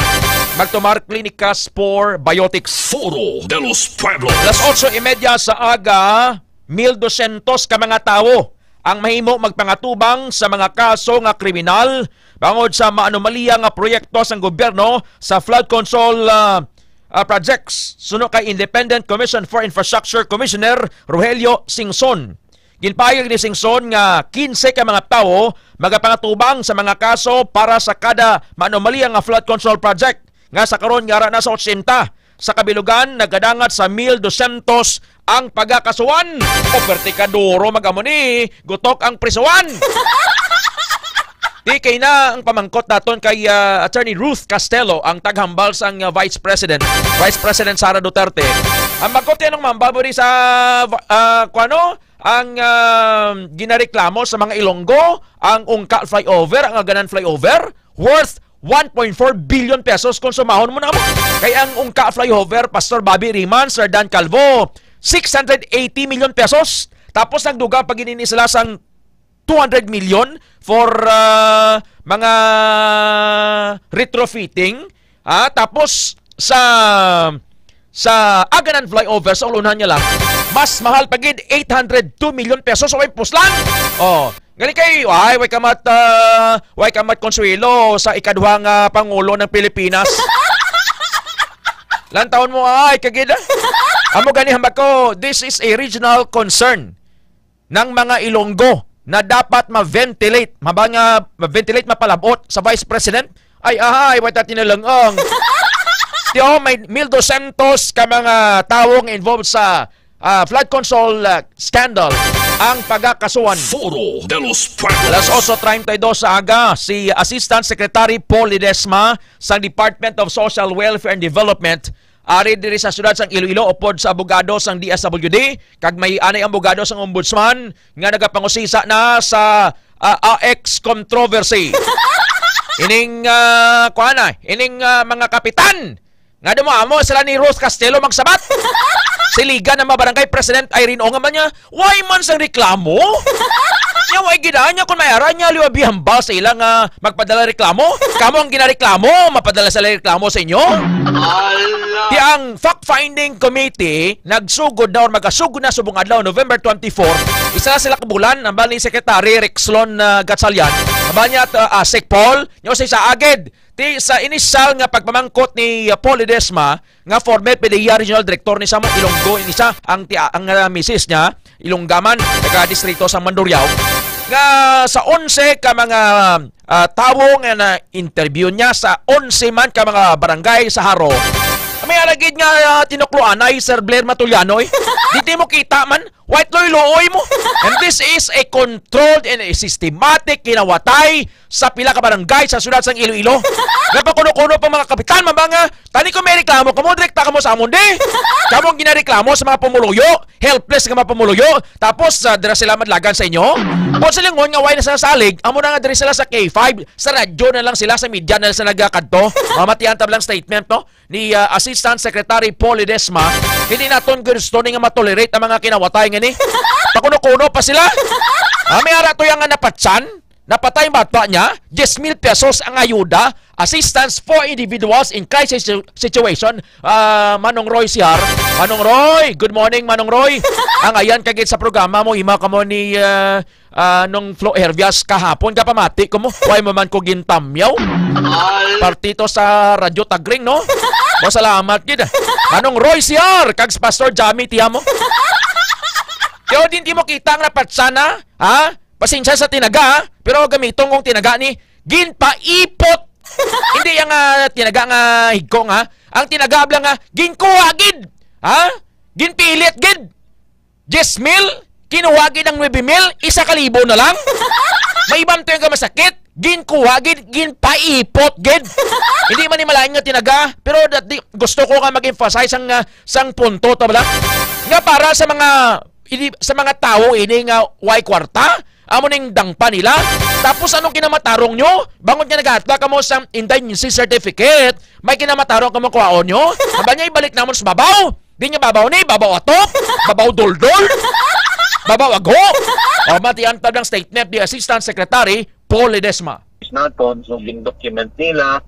magtumar Clinicas Probiotics. Foro de los Pueblos. Alas otso y media sa aga, mil dosyentos ka mga tawo ang mahimo magpangatubang sa mga kaso nga kriminal bangod sa maanomalya nga proyekto sang gobyerno sa flood control, ah, ah, projects, suno kay Independent Commission for Infrastructure Commissioner Rogelio Singson. Ginpahayag ni Singson nga kinse ka mga tawo magapangatubang sa mga kaso para sa kada maanomalya nga flood control project, nga sa karon yara na sa ochenta. Sa kabilugan, nagadangat sa mil dosyentos ang pagakasuhan. O, perti ka duro mag-amo ni, gutok ang prisuhan. Di kay na ang pamangkot naton kay, ah, Attorney Ruth Castelo, ang taghambal sang, ah, Vice President, Vice President Sara Duterte. Ang magkot yan ang mambabo di sa, ah, kuano, ang, ah, ginareklamo sa mga Ilonggo, ang Ungka Flyover, ang Aganan Flyover, worth one point four billion pesos kung sumahon mo na mo. Kay ang Ungka Flyover, Pastor Bobby Riman, Sir Dan Calvo, six hundred eighty million pesos. Tapos nagdugang pa gid ini sila sang two hundred million for, ah, mga retrofitting. Ah, tapos sa sa Aganan flyover sa ulunhan niya lang, mas mahal pa gid, eight hundred two million pesos, o impos lang. Oh, gali kay, ay, way ka mat, ah, way ka mat Consuelo sa ikaduha nga pangulo ng Pilipinas. Lantawon mo, ay, kagid. Amo gani hambag ko, this is a regional concern ng mga Ilonggo na dapat ma-ventilate, maba nga ma-ventilate, mapalabot sa Vice President. Ay, ahay, wala tinalang-ang. Tiyo, may mil dosyentos ka mga tawo nga involved sa, ah, flood control, ah, scandal ang pagakasuhan. Foro de los Pueblos. Alas otso treinta y dos sa aga, si Assistant Secretary Paul Ledesma sa Department of Social Welfare and Development ari diri sa siyudad sang Iloilo upod sa abogado sang D S W D, kag may anay abogado sang Ombudsman nga nagapangusisa na sa, ah, A X controversy. Ining, ah, kuan na, ining, ah, mga kapitan nga dumamo sila ni Ruth Castelo magsabat. Siligan ang mga barangay president Irene Ong man niya, way man sang reklamo. Nya way gid niya kung may ara niya liwa bihambal sa ila nga magpadala reklamo. Kamo ang ginareklamo, mapadala sila reklamo sa inyo. Ala. Di ang fact-finding committee nagsugod na or magasugod na subong adlaw, November twenty-four. Isa na sila kabulan, ang bali Secretary Rexlon, ah, Gatchalian. Ang bali niya, ah, Asik Paul, niya sa isa agid. Ti sa inisyal nga pagpamangkot ni, uh, Paul Ledesma, nga former PDEA Regional Director ni Samok Ilonggo, ini siya ang ti-, ang, uh, misis niya, Ilonggaman, taga distrito sa Mandurriao, nga sa onse ka mga, uh, tawo nga na-interview niya sa onse man ka mga barangay sa Jaro, may alagid nga, uh, tinukloanay, Sir Blair Matuliano, eh. Di ti mo kita man, white loy-looy mo. And this is a controlled and a systematic kinawatay sa pila ka barangay sa siyudad sang Iloilo. Napakuno-kuno pa mga kapitan, mabanga, tani ko may reklamo kamo, direkta kamo sa amon, di. Kamo ang ginareklamo sa mga pumuluyo, helpless nga mga pumuluyo, tapos, ah, dira sila madlagan sa inyo. Kung silingon nga way na sa salig, amo na nga diri sila sa K five, sa radyo na lang sila, sa media na lang sila nagakadto. Mamatian tab lang statement, no? Ni, ah, Assistant Secretary Paul Ledesma, hindi naton gusto ni nga matolerate ang mga kinawatay nga ni. Pakuno-kuno pa sila. Ah, may ara to yang nga napatsan, napatay bata niya, diyes mil pesos ang ayuda, assistance for individuals in crisis situ-, situation. Ah, Manong Roy Sihar. Manong Roy, good morning, Manong Roy. Ang ayan kagid sa programa mo, ima ka mo ni, ah, ah, nung Flo Hervias kahapon, kapamati ko mo. Why mo man ko gintamyaw? Partito sa Radyo Tagring, no? Mo salamat gid. Manong Roy Sihar, kag si Pastor Jamie, tiya mo. Yo, din di mo kita ang napatsa na, ha? Pasensya sa tinaga, ha? Pero gamiton kong tinaga ni ginpaipot. Hindi yang, ah, tinaga nga higko nga. Ang tinaga bala nga ginkuha gid. Ha? Ginpilit gid. Diyes mil, kinuha gid ang nuebe mil, isa ka libo na lang. May iban to yung masakit, ginkuha gid, ginpaipot gid. Hindi man ni malain nga tinaga, pero that di, gusto ko nga mag-emphasize ang, ah, sang punto to bala. Nga para sa mga, ini, sa mga tawo ini nga way kwarta, amo ning dangpa nila. Tapos anong kinamatarong nyo? Bangon nga naghatag kamo sang indigency certificate, may kinamatarong kamo kuhaon nyo? Aba niya ibalik namon sa babaw. Di niya babaw ni, babaw ato, babaw duldol, babaw ago. O, matian tab ang statement ni Assistant Secretary Paul Ledesma. Is not on, so gin-document nila.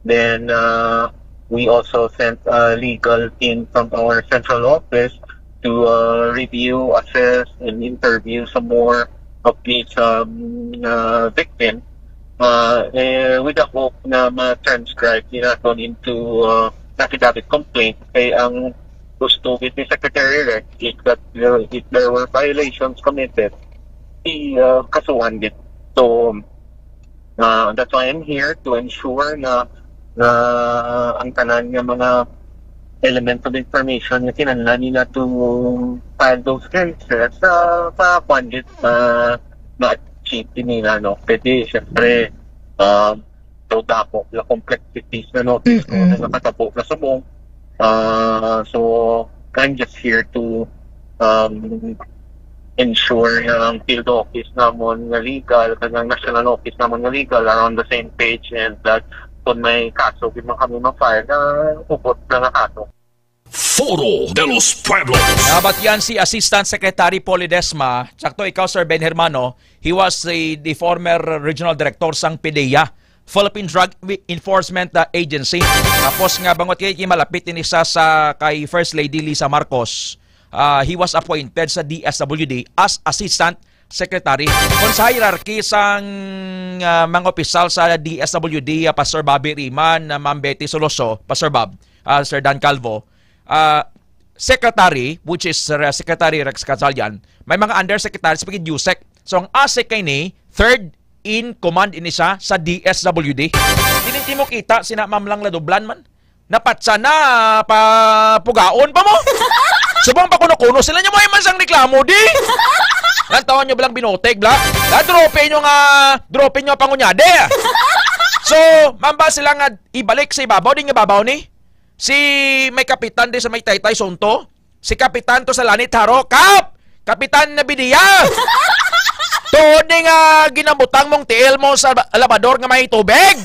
Then, uh, we also sent a legal team from our central office to, uh, review, assess, and interview some more of these, um, uh, victims, uh, eh, with the hope na ma-transcribe nila naton into, uh, affidavit complaint. Kay ang gusto gid ni Secretary Rex is that, uh, if there were violations committed, i, uh, kasuhan gid. So, uh, that's why I'm here to ensure na, na ang tanan nga mga elements of information nga kinahanglan nila to file those cases, uh, pa, kuwan gid, uh, ma-achieve din nila, no? Pwede, syempre, uh, so dako nga complexities na notice, no, Mm-mm. Nga nakatabo na subong. Ah, so, I'm just here to, um, ensure nga ang field office namon nga legal, kag ang national office namon nga legal are on the same page, and that kung may kaso gid man kami ma-file, na hugot na nga kaso. Foro de los Pueblos. Nabatian si Assistant Secretary Paul Ledesma, sakto ikaw, Sir Ben Hermano, he was the, the former regional director sang PDEA. Philippine Drug Enforcement, uh, Agency. Tapos nga bangot kay malapit ini sa, sa kay First Lady Lisa Marcos, uh, he was appointed sa D S W D as Assistant Secretary. Kung sa hierarchy sang, uh, mga opisyal sa D S W D, uh, Pastor Bobby Riman, uh, Ma'am Betty Soloso, Pastor Bob, uh, Sir Dan Calvo, uh, Secretary, which is, uh, Secretary Rex Gatchalian, may mga undersecretaries pag D U S E C. So ang ASEC kay ni third in command ini siya sa D S W D. Dili ti mo kita sina Ma'am Langla Dublan man. Napatsa na, pa pugaon pa mo. Subong pa kuno-kuno sila niya, may man sang reklamo di. Lantawan nyo blang binotek bla. Da drope nyo nga, drope nyo pangunyade. So, mamba sila nga ibalik sa ibabaw, di nga babaw ni. Si may kapitan di sa may Taytay Sunto, si Kapitan to sa Lanit Haro, Kap! Kapitan na Bidiya! Tuod ni nga ginabutang mong tiil mo sa ba- labador nga may tubig!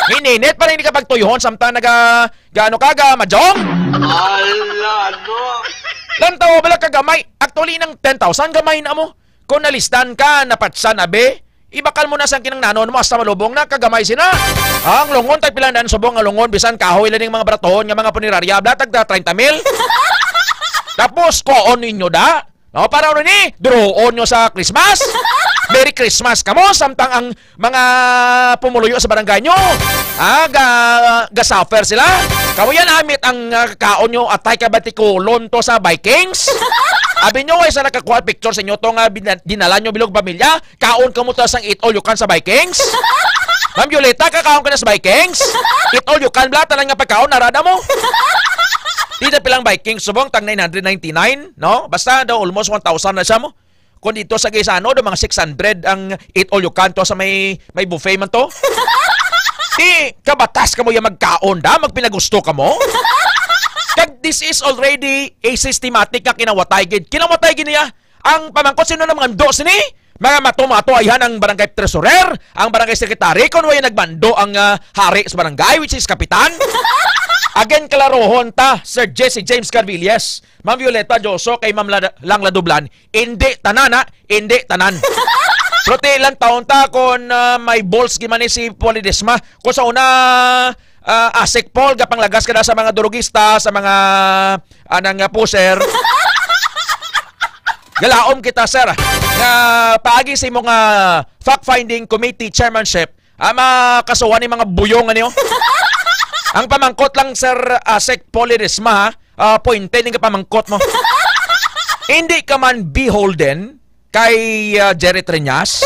Hininit pa rin ka pagtuyuhon samtang naga gaano ka ga majong? Ala, no? Lantaw bala ka gamay. Actually, nang ten thousand gamay na mo. Kung nalisdan ka, napatsan abi, ibakal mo na sang kinangnanon mo hasta malubong na, kagamay sina. Ang lungon, tagpilan na subong nga lungon, bisan kahoy lang ning mga baratohon nga mga punerarya, bla, tagda treinta mil. Tapos, kuon ninyo da. No, para ano ni? Duroon nyo sa Christmas. Merry Christmas kamo, samtang ang mga pumuluyo sa barangay nyo, ah, ga, ga-suffer sila. Kamo yan, amit ang, ah, kaon nyo, atay ka batikulon to sa Vikings. Abi nyo, way sa nakakuha picture sa inyo to nga bina- dinala nyo bilog pamilya, kaon ka mo to sang eat all you can sa Vikings? Ma'am Violeta, kakaon ka na sa Vikings? Eat all you can, bla, tanan nga pagkaon, narada mo. Di na pilang Vikings, subong, tag nine hundred ninety-nine, no? Basta daw almost one thousand na siya mo. Kung dito sa Gaisano, daw mga six hundred ang eat all you can to sa may, may buffet man to. Di, kabatas ka mo yung magkaon da, magpinagusto ka mo. Kag this is already a systematic nga kinawatay gid. Kinawatay gid niya. Ang pamangkot, sino na mangando sini? Mga mato-mato, ayhan ang barangay treasurer, ang barangay secretary, kung way nagbando ang, ah, hari sa barangay, which is kapitan. Again, klarohon ta, Sir Jesse James Carvilles, Ma'am Violeta Joso, kay Ma'am Lada- Langla Dublan, hindi tanan, ha? Hindi tanan. Pero ti lang taon ta kung, ah, may balls gid man ni si Paul Ledesma. Kung sa una, ah, ASEC Paul, gapanglagas ka na sa mga durugista, sa mga, anang, ah, pusher. Galaom kita, sir, nga paagi sa imong, ah, fact-finding committee chairmanship, ah, makasuhan ni mga buyong, ano? Ang pamangkot lang, Sir ASEC Paul Ledesma, ha? Ah, pointe ning pamangkot mo. Hindi ka man beholden kay, ah, Jerry Treñas?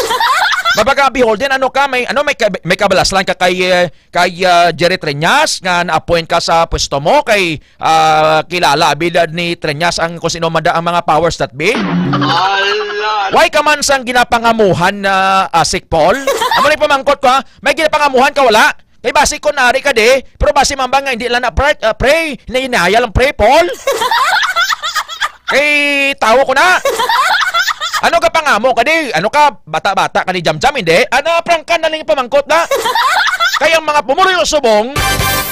Mabaga beholden, ano ka? May, ano, may, kab- may kabalaslan ka kay, eh, kay, ah, Jerry Treñas nga na-appoint ka sa pwesto mo kay, ah, kilala, abilidad ni Treñas ang kung sino man da ang mga powers that be? Ala! Why ka man sang ginapangamuhan na, ah, ASEC Paul? Amo ni pamangkot ko, ha? May ginapangamuhan ka, wala? Kay basi ko nari ka di, pero basi mamba nga hindi lang na pray, ah, pray, hinahayal ang pray, Paul. Kay tawo ko na. Ano ka pangamo ka di? Ano ka, bata-bata ka ni Jamjam, hindi? Ano, prangkan na lang yung pamangkot na? Kay ang mga pumuloy subong,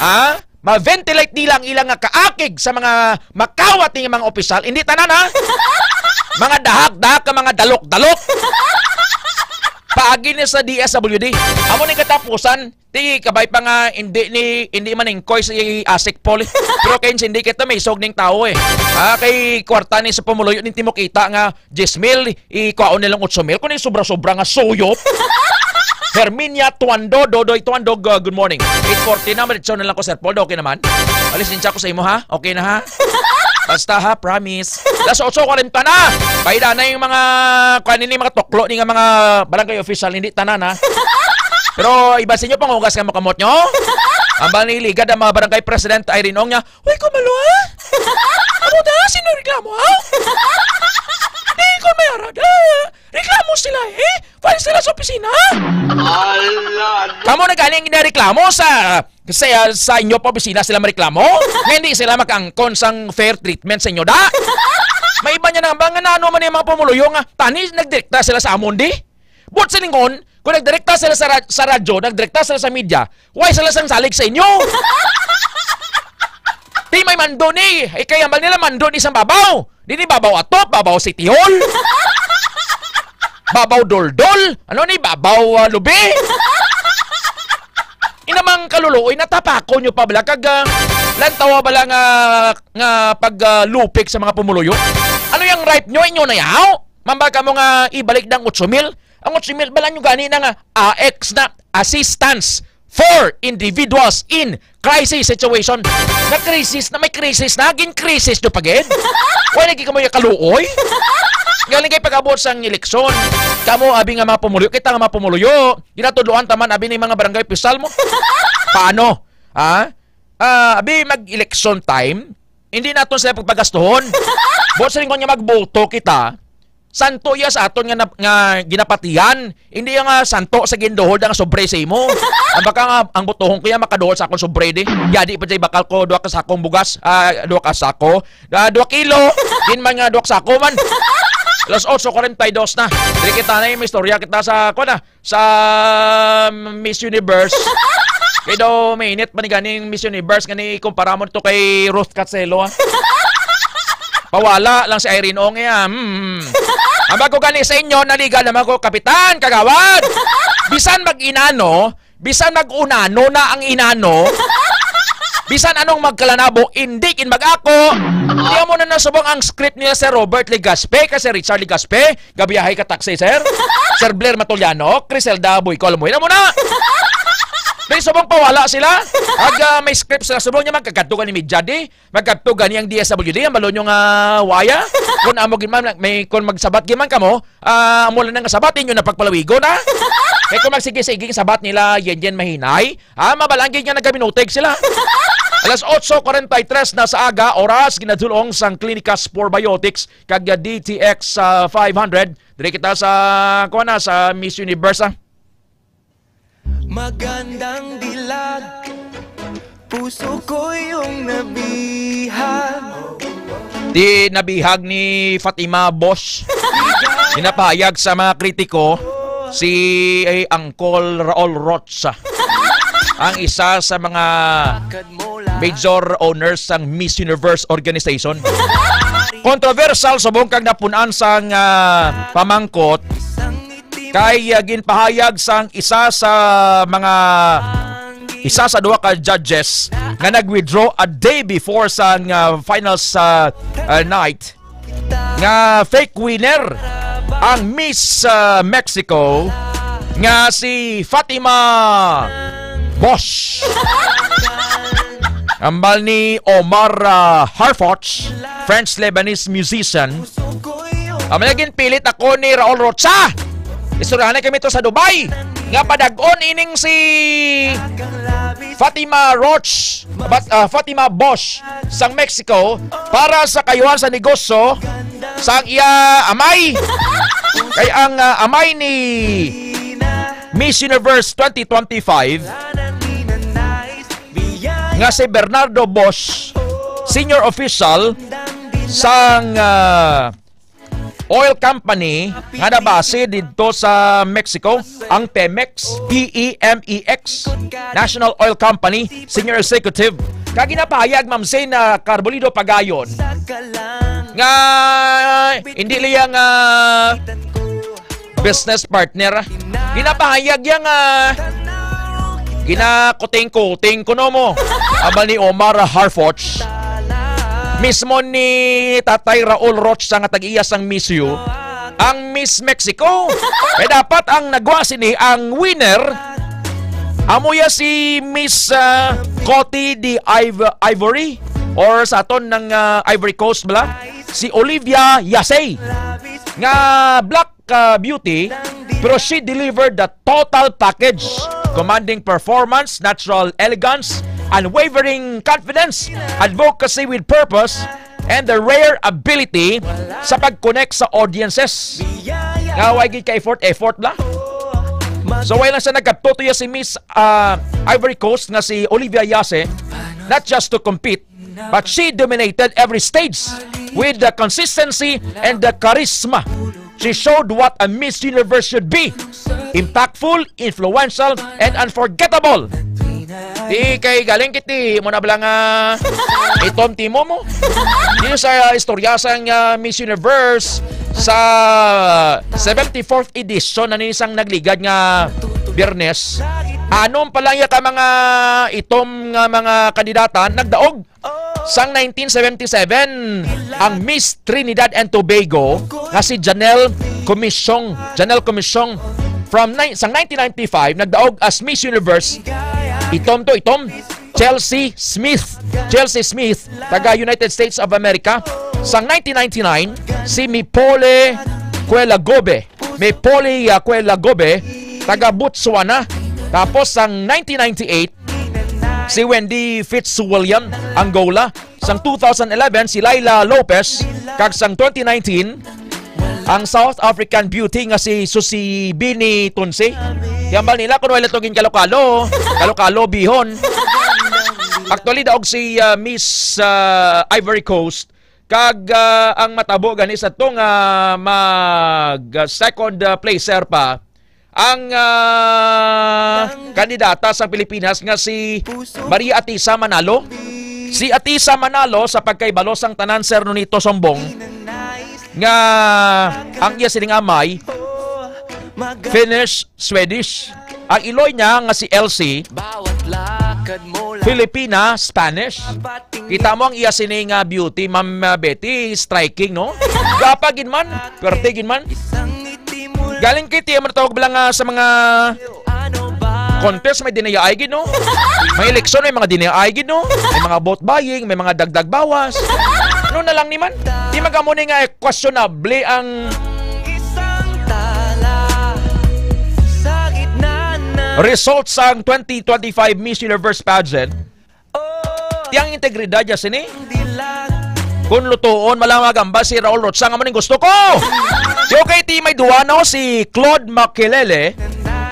ha? Ma-ventilate nila ang ilang nga kaakig sa mga makawat nga mga opisyal. Hindi tanan, ha? Mga dahak-dahak ka, mga dalok-dalok. Paagi ni sa D S W D. Amo ni katapusan, ti kabay pa nga hindi ni, hindi man ingkoy si ASEC Paul, eh. Pero kay hindi kita may isog ning tao, eh. Ah, kay kwarta ni sa pumuluyo ning timokita nga diyes mil, ikwaon nilang otso mil. Kung yung sobra-sobra nga suyop. Herminia Tuando, Dodoy Tuando, uh, good morning. Eight forty na, malitso na lang ko, Sir Paul. Okay naman. Alis din siya ko sa imo, ha? Okay na, ha? Basta, ha? Promise. Las otso kwarenta na. Bayda na yung mga, kuan ini, mga tuklo ni nga mga barangay official, hindi tanan, ha? Pero iba sa inyo, pangugas nga makamot nyo. Ang bang niligad ang mga barangay president, Irene Ong niya, "Uy, kumalo, ha? Amo na, sino reklamo, ha? Di ko may arada. Reklamo sila, eh. File sila sa opisina." Ala, no? Kamo na galing ginareklamo sa, sa, sa inyo pa opisina sila mareklamo? Nga hindi sila makaangkon sang fair treatment sa inyo, da? May iba niya na ba nga nano man yung mga pumuluyo nga, "Tani, nagdirekta sila sa amon, di?" But sa lingon, kung nagdirekta sila sa, ra- sa radyo, nagdirekta sila sa media, why sila sang salig sa inyo? Di may mando ni. Ikay hambal nila mando ni sa babaw. Di ni babaw atop, babaw City Hall. Babaw Doldol. Ano ni babaw, ah, Lubi? Inamang kaluluoy, natapakon nyo pa bala kag, ah, lantawa bala nga, nga pag, ah, lupik sa mga pumuluyo? Ano yung right nyo? Inyo na yaw? Mamba ka mo nga ibalik ng otso mil? Ang otso mil, bala nyo gani na nga, A X na, assistance for individuals in crisis situation. Na crisis na, may crisis na, gin crisis nyo pagid? Wala lagi kamo yung kaluoy? Galing kay pag-abot sang eleksyon, kamo abi nga mga pumuluyo, kita nga mga pumuluyo, ginatudloan taman abi ni mga barangay opisyal mo. Paano? Ha? Ah, abi mag-election time, hindi naton sila pagpagastuhon. Buot sa lingon nga magboto kita, santo iya sa aton nga nap-, nga ginapatihan. Hindi iya nga santo sa ginduhol nga sobre sa imo. Ang baka nga, ang botohon ko iya makaduhol sa akong sobre di. Yadi pa jay bakal ko duha ka sakong bugas, ah, duha ka sako, ah, duha kilo. Din man nga duha ka sako man. Alas otso kuwarenta y dos na. Dili kita na yung istorya kita sa, kuwan na, sa Miss Universe. Kay daw mainit pa ni ganing Miss Universe, gani ikumpara mo to kay Ruth Katselo, ah. Pawala lang si Irene Ong, eh, ah. Hmm. Ang bago gani sa inyo, naliga naman ko, Kapitan, Kagawad. Bisan mag-inano, bisan mag-unano na ang inano, bisan anong magkalanabo, hindi kin mag-ako. Di mo na nasubong ang script nila Sir Robert Legaspi, kay Sir Richard Legaspi, gabiyahe ka taxi, sir. Sir Blair Matuliano, Criselda Boycol, mo na muna. Di subong pawala sila. Ag, ah, may script sila, subong niya magkakadto ka ni Mijadi. Magkadto gani ang D S W D, ang balon nyo nga waya. Kung amo gid man, may, kung magsabat gid man kamo, ah, amo lang nga sabat inyo na pagpalawigon, ha? Kay kung magsige-sige ang sabat nila, yen yen mahinay, ha? Mabalaan gid nga nagabinutig sila. Alas otso kuwarenta y tres na sa aga, oras, ginadulong sang Clinicas Probiotics kag D T X, ah, five hundred. Diri kita sa, kuha na, sa Miss Universe, ah. Magandang dilag, puso ko yung nabihag. Di nabihag ni Fatima Bosch. Ginapahayag sa mga kritiko si, eh, Uncle Raul Rocha, ang isa sa mga major owners sang Miss Universe organization. Controversial subong kag napunan sang, ah, pamangkot kay, ah, ginpahayag sang isa sa mga, isa sa duha ka judges nga nag-withdraw a day before sang, ah, finals, ah, ah, night nga fake winner ang Miss, ah, Mexico nga si Fatima Bosch. Ambal ni Omar, ah, Harfoch, French-Lebanese musician. Ang mga ginpilit ako ni Raul Rocha. Istoryahan na kami to sa Dubai. Nga padag-on ining si Fatima Roach, Bat-, ah, Fatima Bosch sang Mexico para sa kayuhan sa negosyo sang iya amay. Kay ang, ah, amay ni Miss Universe twenty twenty-five nga si Bernardo Bosch, senior official sang, ah, oil company nga nabase didto sa Mexico, ang Pemex, P E M E X, National Oil Company, senior executive. Kag ginapahayag, Ma'am Zena Carbolido Pagayon, nga hindi liya nga business partner. Ginapahayag iya nga ginakuting-kuting kuno mo. Abal ni Omar Harfoch. Mismo ni Tatay Raul Rocha nga tag-iya sang Miss U, ang Miss Mexico. Kay dapat ang nagwa sini, ang winner, amo ya si Miss, ah, Cote d'Iv-, Ivory, or sa aton ng, ah, Ivory Coast bala, si Olivia Yasey, nga black ka beauty, pero she delivered the total package. Commanding performance, natural elegance, unwavering confidence, advocacy with purpose, and the rare ability sa pag-connect sa audiences. Nga way gid ka effort, effort lang. So, way lang sa nagkatutuya si Miss, ah, Ivory Coast nga si Olivia Yase, not just to compete, but she dominated every stage with the consistency and the charisma. She showed what a Miss Universe should be: impactful, influential, and unforgettable. Di kay galing kiti mo na bala nga itom timo mo. Dito sa istorya sang, ah, Miss Universe sa seventy-fourth edition na ni sang nagligad nga Biyernes. Anom pa lang ya ka mga itom nga mga kandidata nagdaog. Sang nineteen seventy-seven, ang Miss Trinidad and Tobago nga si Janelle Comisiong, Janelle Comisiong, from ni-, sang nineteen ninety-five nagdaog as Miss Universe. Itom to, itom. Chelsea Smith. Chelsea Smith, taga United States of America. Sang nineteen ninety-nine, si Mipole Kuelagobe. Mipole, ah, Kuelagobe, taga Botswana. Tapos sang nineteen ninety-eight, si Wendy Fitzwilliam, Angola. Sang two thousand eleven, si Laila Lopez. Kag sang twenty nineteen, ang South African beauty nga si Susibini Tunsi. Hambal nila kung wala to gin Kalokalo. Kalokalo, bihon. Actually, daog si, ah, Miss, ah, Ivory Coast. Kag, ah, ang matabo gani sa to nga mag, ah, second, ah, placer pa ang, ah, kandidata sa Pilipinas nga si Maria Atisa Manalo. Si Atisa Manalo, sa pagkaibalo sang tanan, Sir Nonito Sombong, nga ang iya sining amay Finnish, Swedish. Ang iloy niya nga si Elsie, Filipina, Spanish. Kita mo ang iya sini nga beauty, Ma'am, uh, Betty, striking, no? Gwapa gid man, pwerte gid man. Galing kay tiya man tawag bala nga sa mga contest, may dinayaay gid, no? May eleksyon, may mga dinayaay gid, no? May mga vote buying, may mga dagdag bawas. Ano na lang ni man? Di magamo ni nga questionable ang result sang twenty twenty-five Miss Universe pageant. Ti ang integridad niya sini. Kung lutuon, malawag ang ba si Raul Rocha nga man ang gusto ko. Ti okay, ti may duwa, no, si Claude Makelele,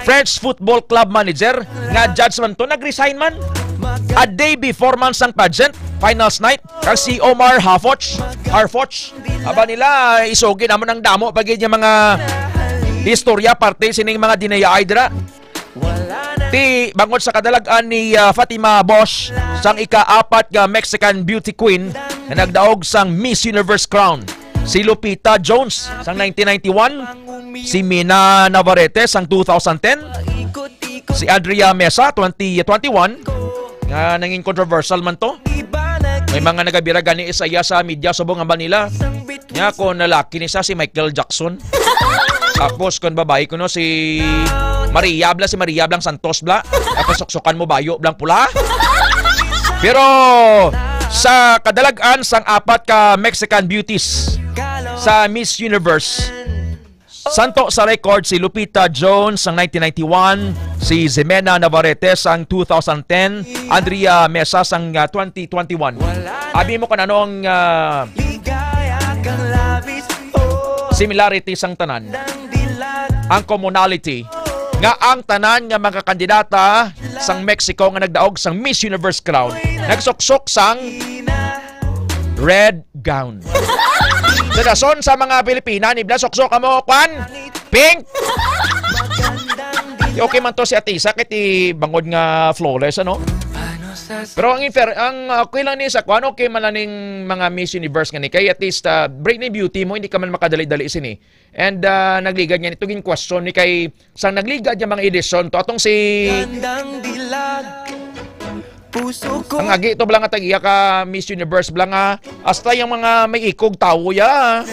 French Football Club manager, nga judge man to, nag-resign man. A day before man sang pageant, finals night, kag si Omar Hafoch, Harfoch, aba nila, isugi naman ang damo pa gid nga mga istorya parte sining mga dinayaay dira. Ti bangod sa kadalag-an ni, ah, Fatima Bosch sang ika-apat nga Mexican beauty queen nga nagdaog sang Miss Universe crown, si Lupita Jones sang nineteen ninety-one, si Mina Navarrete sang two thousand ten, si Andrea Mesa twenty twenty-one, nga nanging controversial man to. May mga nagabira gani isaya sa media subong ang Manila. Nya kung lalaki ni sa si Michael Jackson. Tapos kung babae ko, no, si Maria bla, si Maria Blang Santos bla. Tapos suksukan mo bayo blang pula. Pero sa kadalag-an sang apat ka Mexican beauties sa Miss Universe, santo sa record si Lupita Jones sang nineteen ninety-one, si Ximena Navarrete sang two thousand ten, Andrea Mesa sang, ah, twenty twenty-one. Abi mo kung ano ang, ah, similarity sang tanan, ang commonality, nga ang tanan nga mga kandidata sang Mexico nga nagdaog sang Miss Universe crown nagsuksok sang red gown. Sa dason sa mga Pilipina, ni bla suksok amo, kwan? Pink! Okay man to si Atisa, kay ti bangod nga flawless, ano? Pero ang infer-, ang okay lang ni sa kwan, okay man lang ning mga Miss Universe nga ni, kay at least, ah, break ni beauty mo, hindi ka man makadali-dali sini. And, ah, nagligad nga nito gin question ni kay sang nagligad nga mga edisyon to atong si Ang agi to bala nga tag-iya ka Miss Universe bala nga hasta yung mga may ikog tawo ya.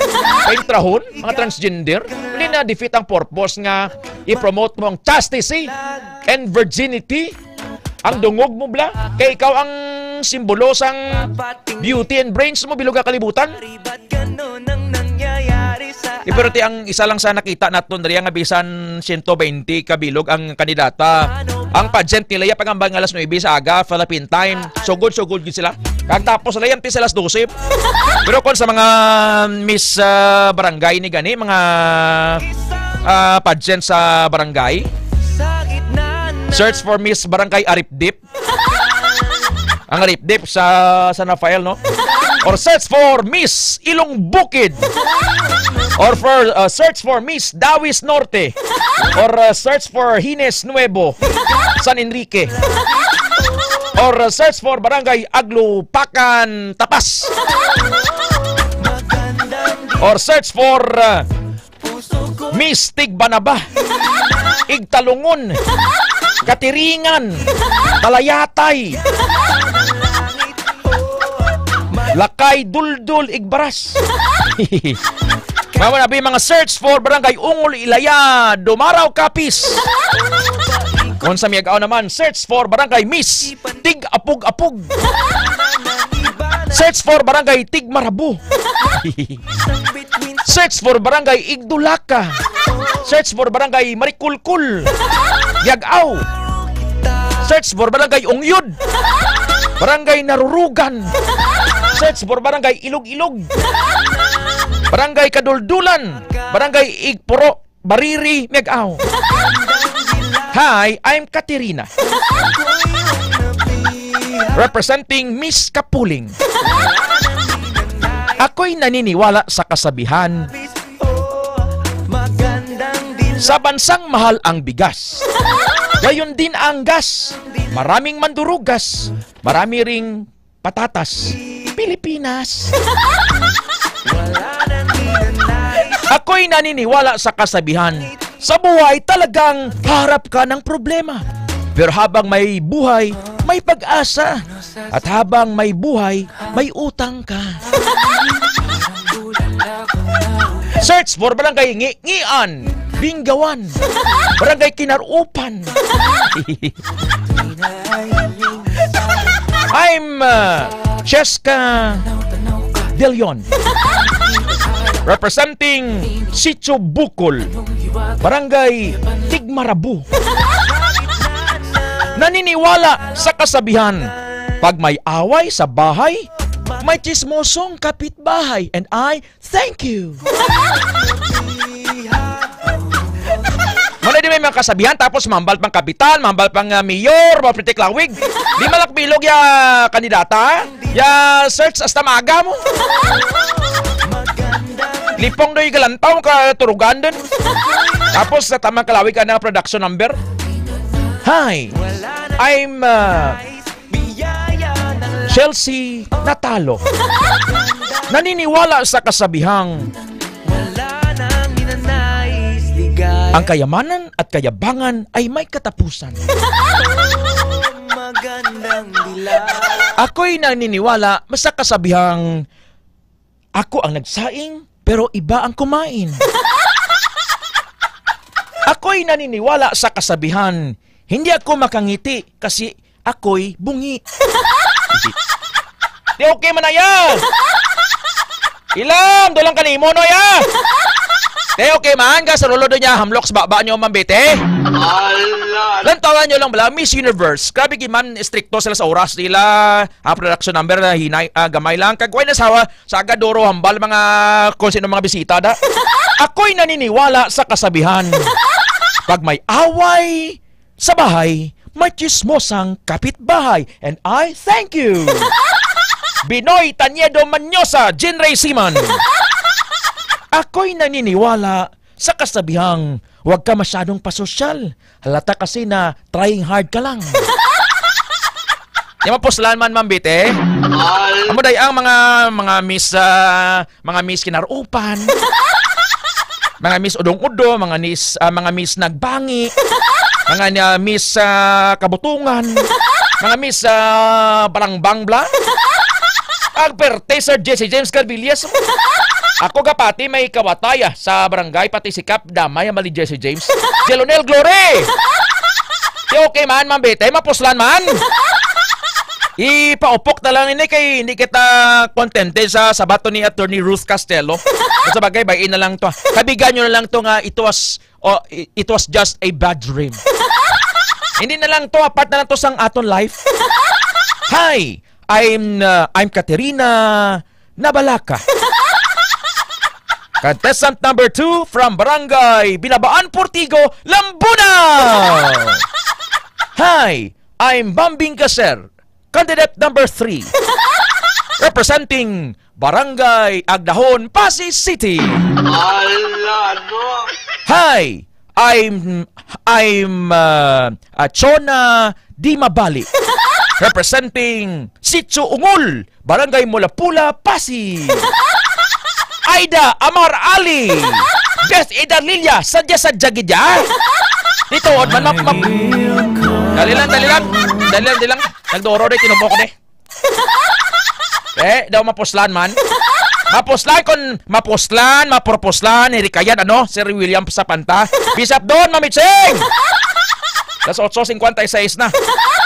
Paintrahon, mga transgender. Hindi na defeat ang purpose nga i-promote mo ang chastity and virginity. Ang dungog mo bala. Kay ikaw ang simbolo sang beauty and brains mo bilog nga kalibutan. Di, pero ti ang isa lang sa nakita naton diri nga bisan siyento baynte ka bilog ang kandidata. Ang pageant nila ya pagambal nga alas nuebe sa aga, Philippine time. Sugod-sugod gid sila. Kag tapos sila yan ti sa alas dose. Pero kung sa mga Miss, ah, Barangay ni gani, mga, ah, pageant sa barangay, search for Miss Barangay Aripdip. Ang Aripdip sa San Rafael, no? Or search for Miss Ilong Bukid. Or for, uh, search for Miss Dawis Norte. Or, uh, search for Hines Nuevo, San Enrique. Or, uh, search for Barangay Aglupakan, Tapas. Or search for, uh, Miss Tigbanaba. Igtalungon. Katiringan, Talayatay, Lakay, Duldul, Igbaras. Mao na bi mga search for Barangay Ungol, Ilaya, Dumaraw, Capiz. Kung sa Miag-aw naman, search for Barangay Miss Tig-apog-apog. Search for Barangay Tigmarabu. Search for Barangay Igdulaka. Search for Barangay Marikulkul, Yag-aw. Search for Barangay Ungyod. Barangay Narurugan. Search for Barangay Ilog-Ilog. Barangay Kaduldulan. Barangay Igpuro, Bariri, Miag-aw. Hi, I'm Katerina. Representing Miss Kapuling. Ako'y naniniwala sa kasabihan, sa bansang mahal ang bigas, gayon din ang gas. Maraming mandurugas, marami ring patatas. Pilipinas. Ako'y naniniwala sa kasabihan, sa buhay talagang harap ka ng problema. Pero habang may buhay, may pag-asa. At habang may buhay, may utang ka. Search for Barangay Ngi-, Ngian, Binggawan, Barangay Kinarupan. I'm, uh, Cheska De Leon, representing Sitio Bukol, Barangay Tigmarabu. Naniniwala sa kasabihan, pag may away sa bahay, may chismosong kapitbahay. And I thank you. Muna di may mga kasabihan, tapos mambal pang kapitan, mambal pang, ah, mayor, mga pitik lawig. Di malakbilog ya kandidata, ha? Ya search hasta maaga mo. Lipong do'y galantaw ka turugan dun. Tapos sa tamang kalawig ka na production number. Hi, I'm, uh, Chelsea Natalo. Naniniwala sa kasabihang ang kayamanan at kayabangan ay may katapusan. Ako'y naniniwala sa kasabihang, "Ako ang nagsaing, pero iba ang kumain." Ako'y naniniwala sa kasabihan, "Hindi ako makangiti kasi ako'y bungi." Di okay man na ya. Ilam, dulang kanimo, no, ya. Di okay man, ka sa rulo doon niya, hamlok sa baba niyo, mambiti. Ala. Lantawan niyo lang bala, Miss Universe. Grabe, giman, estrikto sila sa oras nila. Ah, production number na hinay, ah, gamay lang. Kag way na sawa, sa aga duro hambal mga kung sino mga bisita da. Ako'y naniniwala sa kasabihan. Pag may away sa bahay, may chismosang kapitbahay. And I thank you. Binoy Tanyedo Manyosa, Jean Ray Siman. Ako'y naniniwala sa kasabihang, "Huwag ka masyadong pasosyal. Halata kasi na trying hard ka lang." Di mapuslan man, mambiti. Amo day ang mga, mga miss, ah, mga miss Kinarupan. Mga miss Udong-Udo, mga miss, ah, mga miss Nagbangi. Mga, ah, miss, ah, Kabutungan. Mga miss, ah, Balangbang bla. Ang perte, Sir Jesse James Carvillas. Ako gapati may kawatay, ah, sa barangay, pati si Kap, damay ang mali Jesse James. Jelonel Glory! Di okay man, ma'am Bete, mapuslan man. Ipaupok na lang ini kay hindi kita kontente sa sabato ni Attorney Ruth Castelo. Sa bagay, bayin na lang to. Kabigan nyo na lang to nga it was, oh, it was just a bad dream. Hindi na lang to, apat na lang to sang aton life. Hi! I'm, uh, I'm Katerina Nabalaka. Contestant number two from Barangay Binabaan, Portigo, Lambuna. Hi, I'm Bambing Gaser, candidate number three, representing Barangay Agdahon, Passi City. Ala, no? Hi, I'm, I'm, uh, uh, Chona Di Mabali, representing Sitio Ungol, Barangay Mulapula, Passi. Aida Amar Ali, Jess Ida Lilia, sadya-sadya gid ya. Dito, man, map-, map-, Dali lang, dali lang. Dali lang, dali lang. Nagduro di, tinumok di. Eh, daw mapuslan man. Mapuslan kon mapuslan, mapurpuslan, hirikayan, ano, Sir William Sapanta. Bisap doon, Mami Cheng! Alas otso cincuenta y seis na.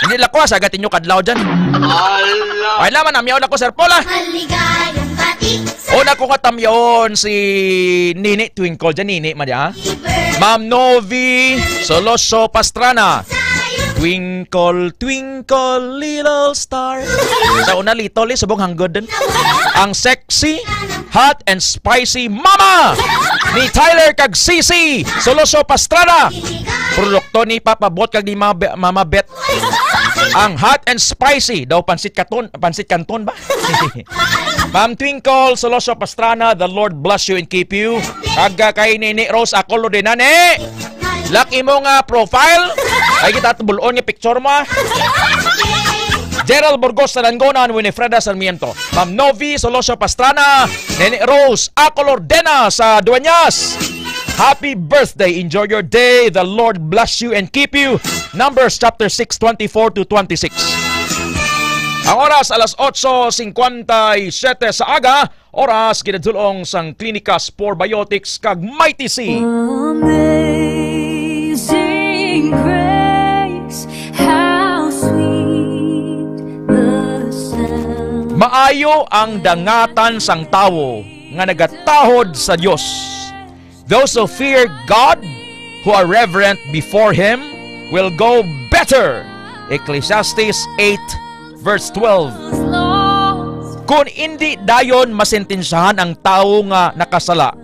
Hindi lang ko, sagat inyo kadlaw dyan. Ala! Ay naman, namyaw na ko, Sir Paul, ah. Maligayang bati sa Una ko katamyaon si Nini Twinkle dyan, Nini, madya. Ma'am Novi Soloso Pastrana. Twinkle, twinkle, little star. Sa una, little, eh, subong hanggod din. Ang sexy, hot, and spicy mama ni Tyler kag Sisi Soloso Pastrana. Produkto ni Papa Bot kag ni Mama Be-, Mama Bet. Ang hot and spicy daw, pansit katon, pansit kanton ba? Ma'am Twinkle Soloso Pastrana, the Lord bless you and keep you. Kag, ah, kay Nini Rose, ako lo din, nani. Lock imo nga profile. Ay, kita bulon nga picture mo, ah. Gerald Burgos sa Langonan, Winifreda Sarmiento, Ma'am Novi Soloso Pastrana, Nene Rose Acolor Dena sa Dueñas. Happy birthday. Enjoy your day. The Lord bless you and keep you. Numbers chapter six, twenty-four to twenty-six. Ang oras, alas otso cincuenta y siete sa aga. Oras, ginadulong sang Klinika Spore Biotics kag Mighty C. Amazing grace, how sweet the sound. Maayo ang dangatan sang tawo nga nagatahod sa Dios. Those who fear God, who are reverent before Him, will go better. Ecclesiastes eight, verse twelve. Kun indi dayon masentensyahan ang tawo nga nakasala,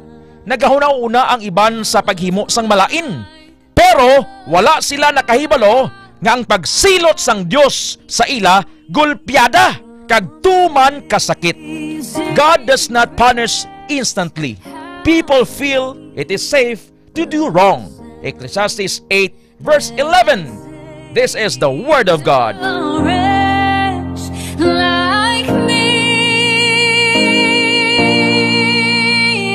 nagahunahuna ang iban sa paghimo sang malain. Pero wala sila nakahibalo nga ang pagsilot sang Dios sa ila gulpiada kag tuman kasakit. God does not punish instantly. People feel it is safe to do wrong. Ecclesiastes eight, verse eleven. This is the word of God. Like me,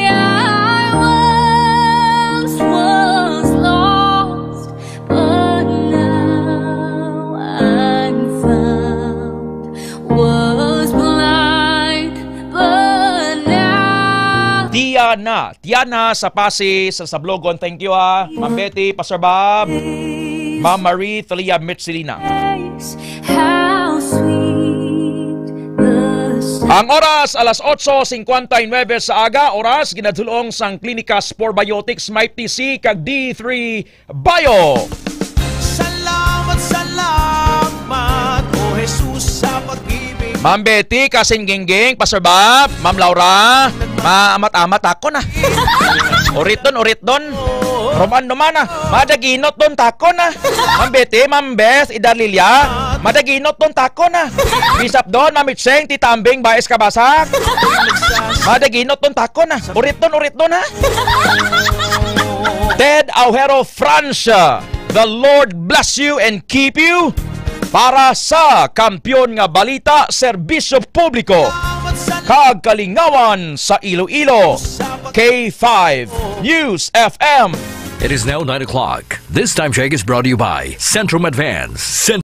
I once was lost, but now I'm found. Was blind, but now Tiana, Tiana sa Pasi, sa Sablogon. Thank you, ha. Ma'am Betty, Pastor Bob, Ma'am Marie, Thalia, Mitchelina. How sweet the sound. Ang oras, alas otso cincuenta y nueve sa aga, oras, ginadulong sang Klinika Spore Biotics, Mighty C, kag D three Bio. Salamat, salamat, O Jesus, sa pag-ibig. Ma'am Betty, Kasin Gingging, Pastor Bob, Ma'am Laura, maamat-amat ako na. Urit don, urit don. Roman naman na. Madaginot don tako na. Ma'am Betty, Ma'am Beth, Idalilia, madaginot don tako na. Bisap don, Ma'am Itcheng, Tita Ambing, Baez Kabasak. Madaginot don tako na. Urit don, urit don, ha? Ted Aujero Francia, the Lord bless you and keep you. Para sa Kampiyon nga Balita, Serbisyo Publiko, kag Kalingawan sa Iloilo, K five News F M. It is now nine o'clock. This time check is brought to you by Centrum Advance.